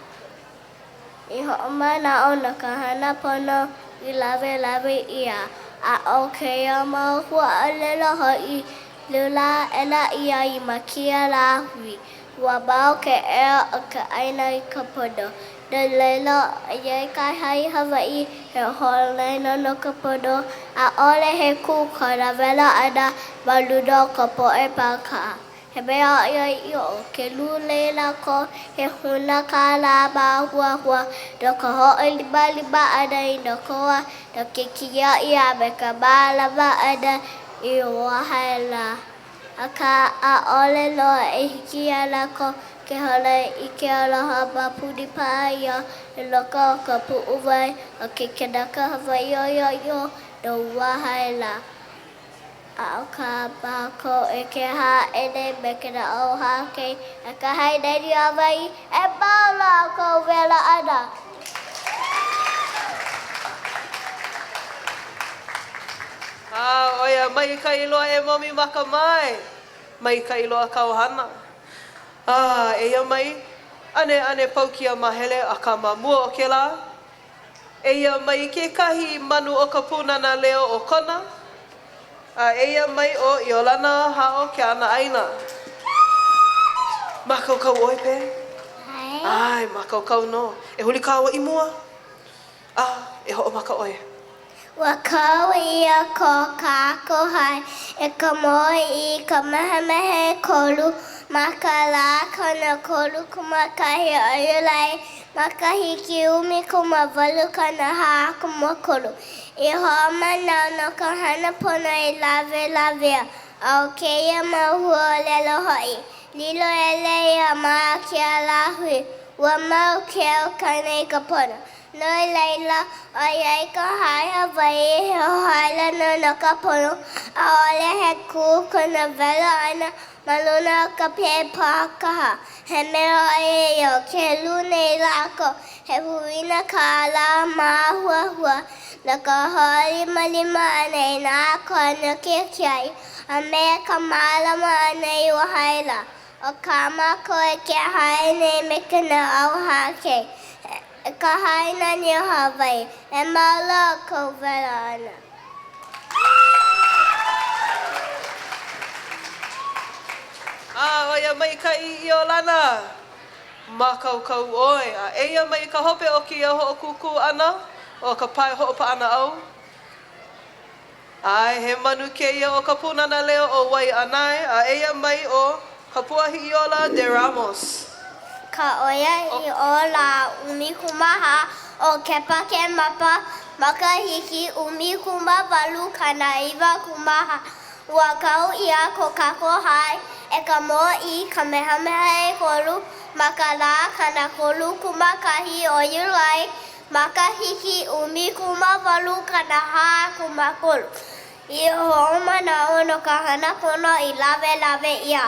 I hoʻomanaʻo no ka hana pono i lawelawe ʻia, a ʻo kēia mau huaʻōlelo hoʻi, lilo aʻela ia i mākia lāhui. Ua mau ke ea o ka ʻāina i ka pono. No laila, ʻoiai ka hae Hawaiʻi he hoʻolauna no ka pono, ʻaʻole he kū kona welo ʻana ma luna o ka poʻe pākaha. He mea ʻoiaʻiʻo, ke lū nei lākou he huina kālā māhuahua no ka hoʻolimalima ʻana i nā koa no ke kiaʻi a me ka mālama ʻana i ua hae lā. Akā, ʻaʻole loa e hiki iā lākou ke holo i ke aloha ma puni paʻa ia i loko o ka puʻuwai o ke kanaka Hawaiʻi ʻoiaʻiʻo no ua hae lā. A ʻo kā mākou e ke haʻene me ke naʻau hākei e ka hae nani o Hawaiʻi, e mau loa kou wela ʻana. A ʻo ia, maikaʻi loa e momi makamae, maikaʻi loa kāu hana. A eia mai, ʻaneʻane pau kēia māhele, akā ma mua o kēlā, Eia mai kekahi manu o ka Pūnana Leo o Kona, a eia mai ʻo ʻIolana Hao Keanaaina. Mākaukau ʻoe, Pē? ʻAe. ʻAe, mākaukau nō. E huli kāua i mua, a e hoʻomaka ʻoe. Ua kau ʻia ko kākou hae e ka Mōʻī Kamehameha ʻEkolu ma ka lā 31 o Iulai makahiki 1843 i hoʻomanaʻo no ka hana pono i lawelawea, a ʻo kēia mau huaʻōlelo hoʻi, lilo aʻela ia ma kia lāhui, ua mau ke ʻAukana i ka pono. No laila, ʻoiai ka hae Hawaiʻi he hoʻohailana no ka pono, ʻaʻole he kū kona welo ʻana ma luna o ka poʻe pākaha. He mea ʻoiaʻiʻo, ke lū nei lākou, he huina kālā māhuahua no ka hoʻolimalima ʻana i nā koa no ke kiaʻi a me ka mālama ʻana i ua hae lā. ʻO kā mākou e ke hae nei me ka naʻau hākei, E ka hae nani o Hawaiʻi, e mau loa kou wela ʻana. A ʻo ia maikaʻi ʻIolana, mākaukau ʻoe, a eia mai ka hope o kēia hoʻokūkū ʻana o ka pae hoʻopaʻanaʻau. ʻAe, he manu kēia o ka Pūnana Leo o Waiʻanae, a eia mai ʻo Kapuahiʻiola De Ramos. Ka ʻoiaʻiʻo lā 14 o Kepakemapa makahiki 1894, ua kau ʻia ko kākou hae e ka Mōʻī Kamehameha ʻEkolu ma ka lā 31 o Iulai Makahiki 1843, i hoʻomanaʻo no ka hana pono i lawelawe ʻia,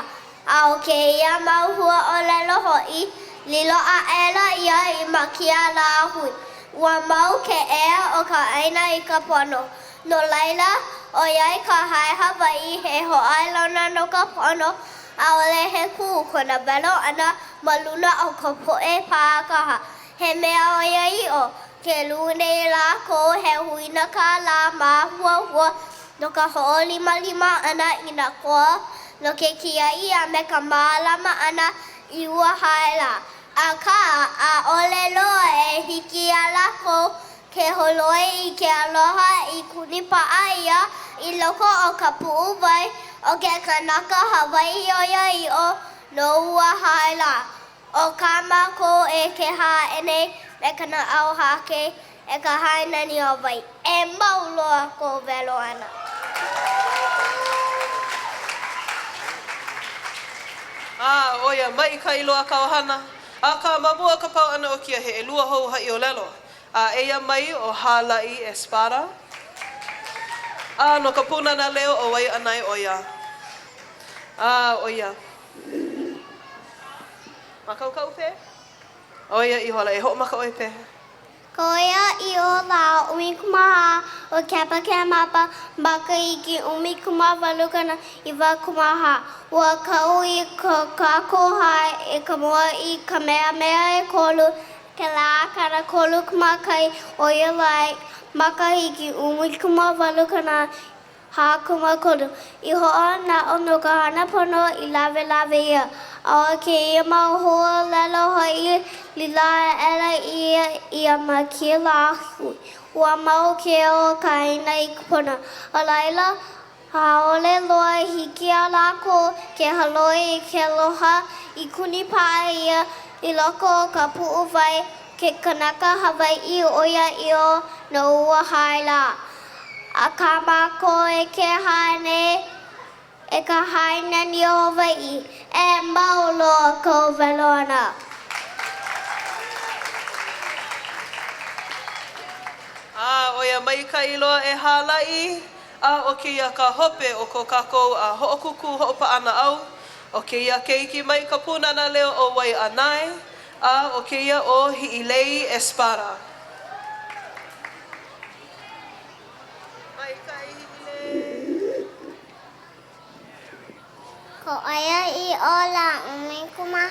a ʻo kēia mau huaʻōlelo hoʻi, lilo aʻela ia i mākia lāhui. Ua mau ke ea o ka ʻāina i ka pono. No laila, ʻoiai ka hae Hawaiʻi he hōʻailona no ka pono, ʻaʻole he kū kona welo ʻana ma luna o ka poʻe pākaha. He mea ʻoiaʻiʻo, ke lū nei lākou he huina kālā māhuahua no ka hoʻolimalima ʻana i nā koa no ke kiaʻi a me ka mālama ʻana i ua hae lā. Akā, ʻaʻole loa e hiki iā lākou. Ke holoi i ke aloha i kūnipaʻa ʻia i loko o ka puʻuwai o ke kanaka Hawaiʻi ʻoiaʻiʻo no ua hae lā. ʻO kā mākou e keha aʻe nei me ka naʻau haʻakei e ka hae nani o Hawaiʻi, e mau loa kou welo ʻana. A, ʻo ia, maikaʻi loa ka ʻohana. Akā, ma mua o ka pau ʻana o kēia he ʻelua hou haʻiʻōlelo. A eia mai ʻo Hālaʻi Espada. A no ka Pūnana Leo o Waiʻanae ʻo ia. A, ʻo ia. Mākaukau Pē? ʻO ia ihola, e hoʻomaka ʻoe Pē. Ka ʻoiaʻiʻo lā 14 o Kepakemapa makahiki 1894, ua kau i ko kākou hae i ka Mōʻī Kamehameha ʻEkolu, kēlā 35 o Iulai, makahiki 1843, i hoʻomanaʻo no ka hana pono i lawelawe ʻia, a ʻo kēia mau huaʻōlelo hoʻi, lilo aʻela ia i mākia lāhui. Ua mau ke eo o ka ʻāina i ka pono, a laila, ʻaʻole loa e hiki iā lākou ke holoi i ke aloha i kūnipaʻa ʻia i loko o ka puʻuwai ke kanaka Hawaiʻi ʻoiaʻiʻo no ua hae lā. A kā mākou e keha nei e ka hae nani o Hawaiʻi, e mau loa kou welo ʻana. A ʻo ia maikaʻi loa e hālaʻi, a ʻo kēia ka hope o ko kākou a hoʻokūkū hoʻopaʻanaʻau, ʻo kēia keiki mai ka Pūnana Leo o Waiʻanae, a ʻo kēia ʻo Hiʻilei Espada. Maikaʻi Hiʻilei. Ka ʻoiaʻiʻo lā 14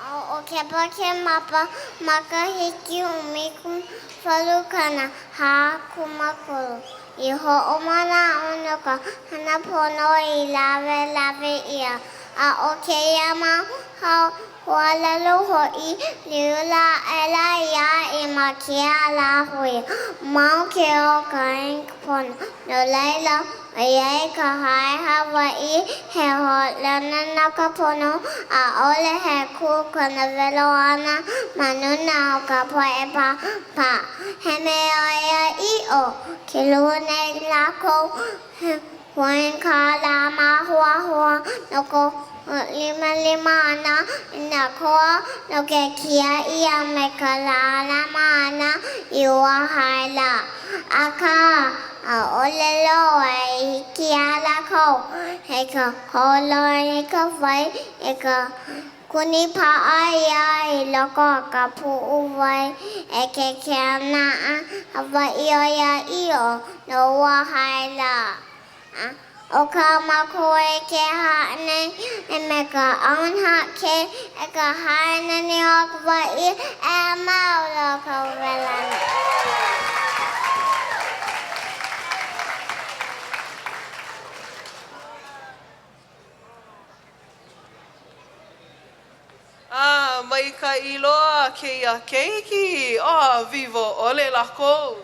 o Kepakemapa makahiki 1843 i hoʻomanaʻo no ka hana pono i lawelawe ʻia, a ʻo kēia mau Huaʻōlelo hoʻi, lilo aʻela ia i mākia lāhui. Mau ke eo o ka ʻāina i ka pono. No laila, ʻoiai ka hae Hawaiʻi he hōʻailona no ka pono, ʻaʻole he kū kona welo ʻana ma luna o ka poʻe pāpā. He mea ʻoiaʻiʻo, ke luhi nei lākou he huina kālā māhuahua no ka hoʻolimalima ʻana i nā koa no ke kiaʻi a me ka mālama ʻana i ua hae lā. Akā, ʻaʻole loa e hiki iā lākou he ka holoi i ka wai i ka kūnipaʻa ʻia i loko o ka puʻuwai e ke kanaka Hawaiʻi ʻoiaʻiʻo no ua hae lā. A ʻo kā mākou e keha nei e me ka ʻaunhake e ka hae nani o Hawaiʻi e mau loa kou welo ʻana. A maikaʻi loa kēia keiki, a wiwo ʻole lākou.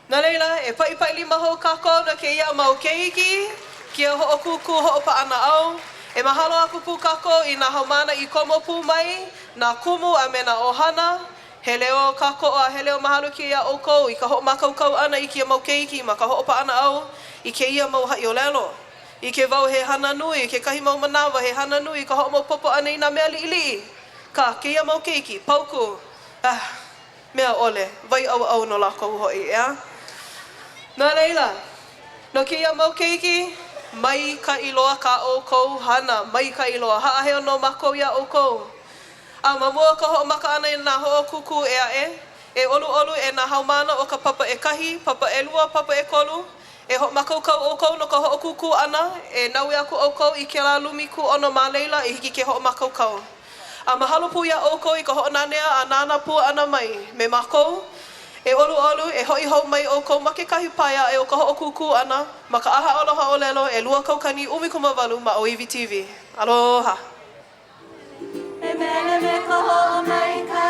No laila, e paʻipaʻi lima hou kākou no kēia mau keiki, kēia hoʻokūkū hoʻopaʻanaʻau. E mahalo aku pū kākou i nā haumāna i komo pū mai, nā kumu a me nā ʻohana. He leo kākoʻo a he leo mahalo kēia iā ʻoukou i ka hoʻomākaukau ʻana i kēia mau keiki ma ka hoʻopaʻanaʻau i kēia mau haʻiʻōlelo. ʻIke wau he hana nui, kekahi mau manawa he hana nui ka hoʻomaopopo ʻana i nā mea liʻiliʻi. Kā kēia mau keiki, paukū, ah, mea ʻole, wai ʻauʻau nō lākou hoʻi, ʻeā? No laila, no kēia mau keiki, maikaʻi loa kā ʻoukou hana, maikaʻi loa. Haʻaheo nō mākou iā ʻoukou. A ma mua o ka hoʻomaka ʻana i nā hoʻokūkū ʻē aʻe, e ʻoluʻolu e nā haumāna o ka papa ʻekahi, papa ʻelua, papa ʻekolu, E hoʻomākaukau ʻoukou no ka hoʻokūkū ʻana, e naue aku ʻoukou i kēlā lumi kūʻono ma laila i hiki ke hoʻomākaukau. A mahalo pū iā ʻoukou i ka hoʻonanea a nānā pū ʻana mai me mākou. E ʻoluʻolu, e hoʻi hou mai ʻoukou ma kekahi pae aʻe o ka hoʻokūkū ʻana ma ka ʻAha Aloha ʻŌlelo 218 ma ʻŌiwi TV. Aloha! E mele me ka hoʻomaikaʻi.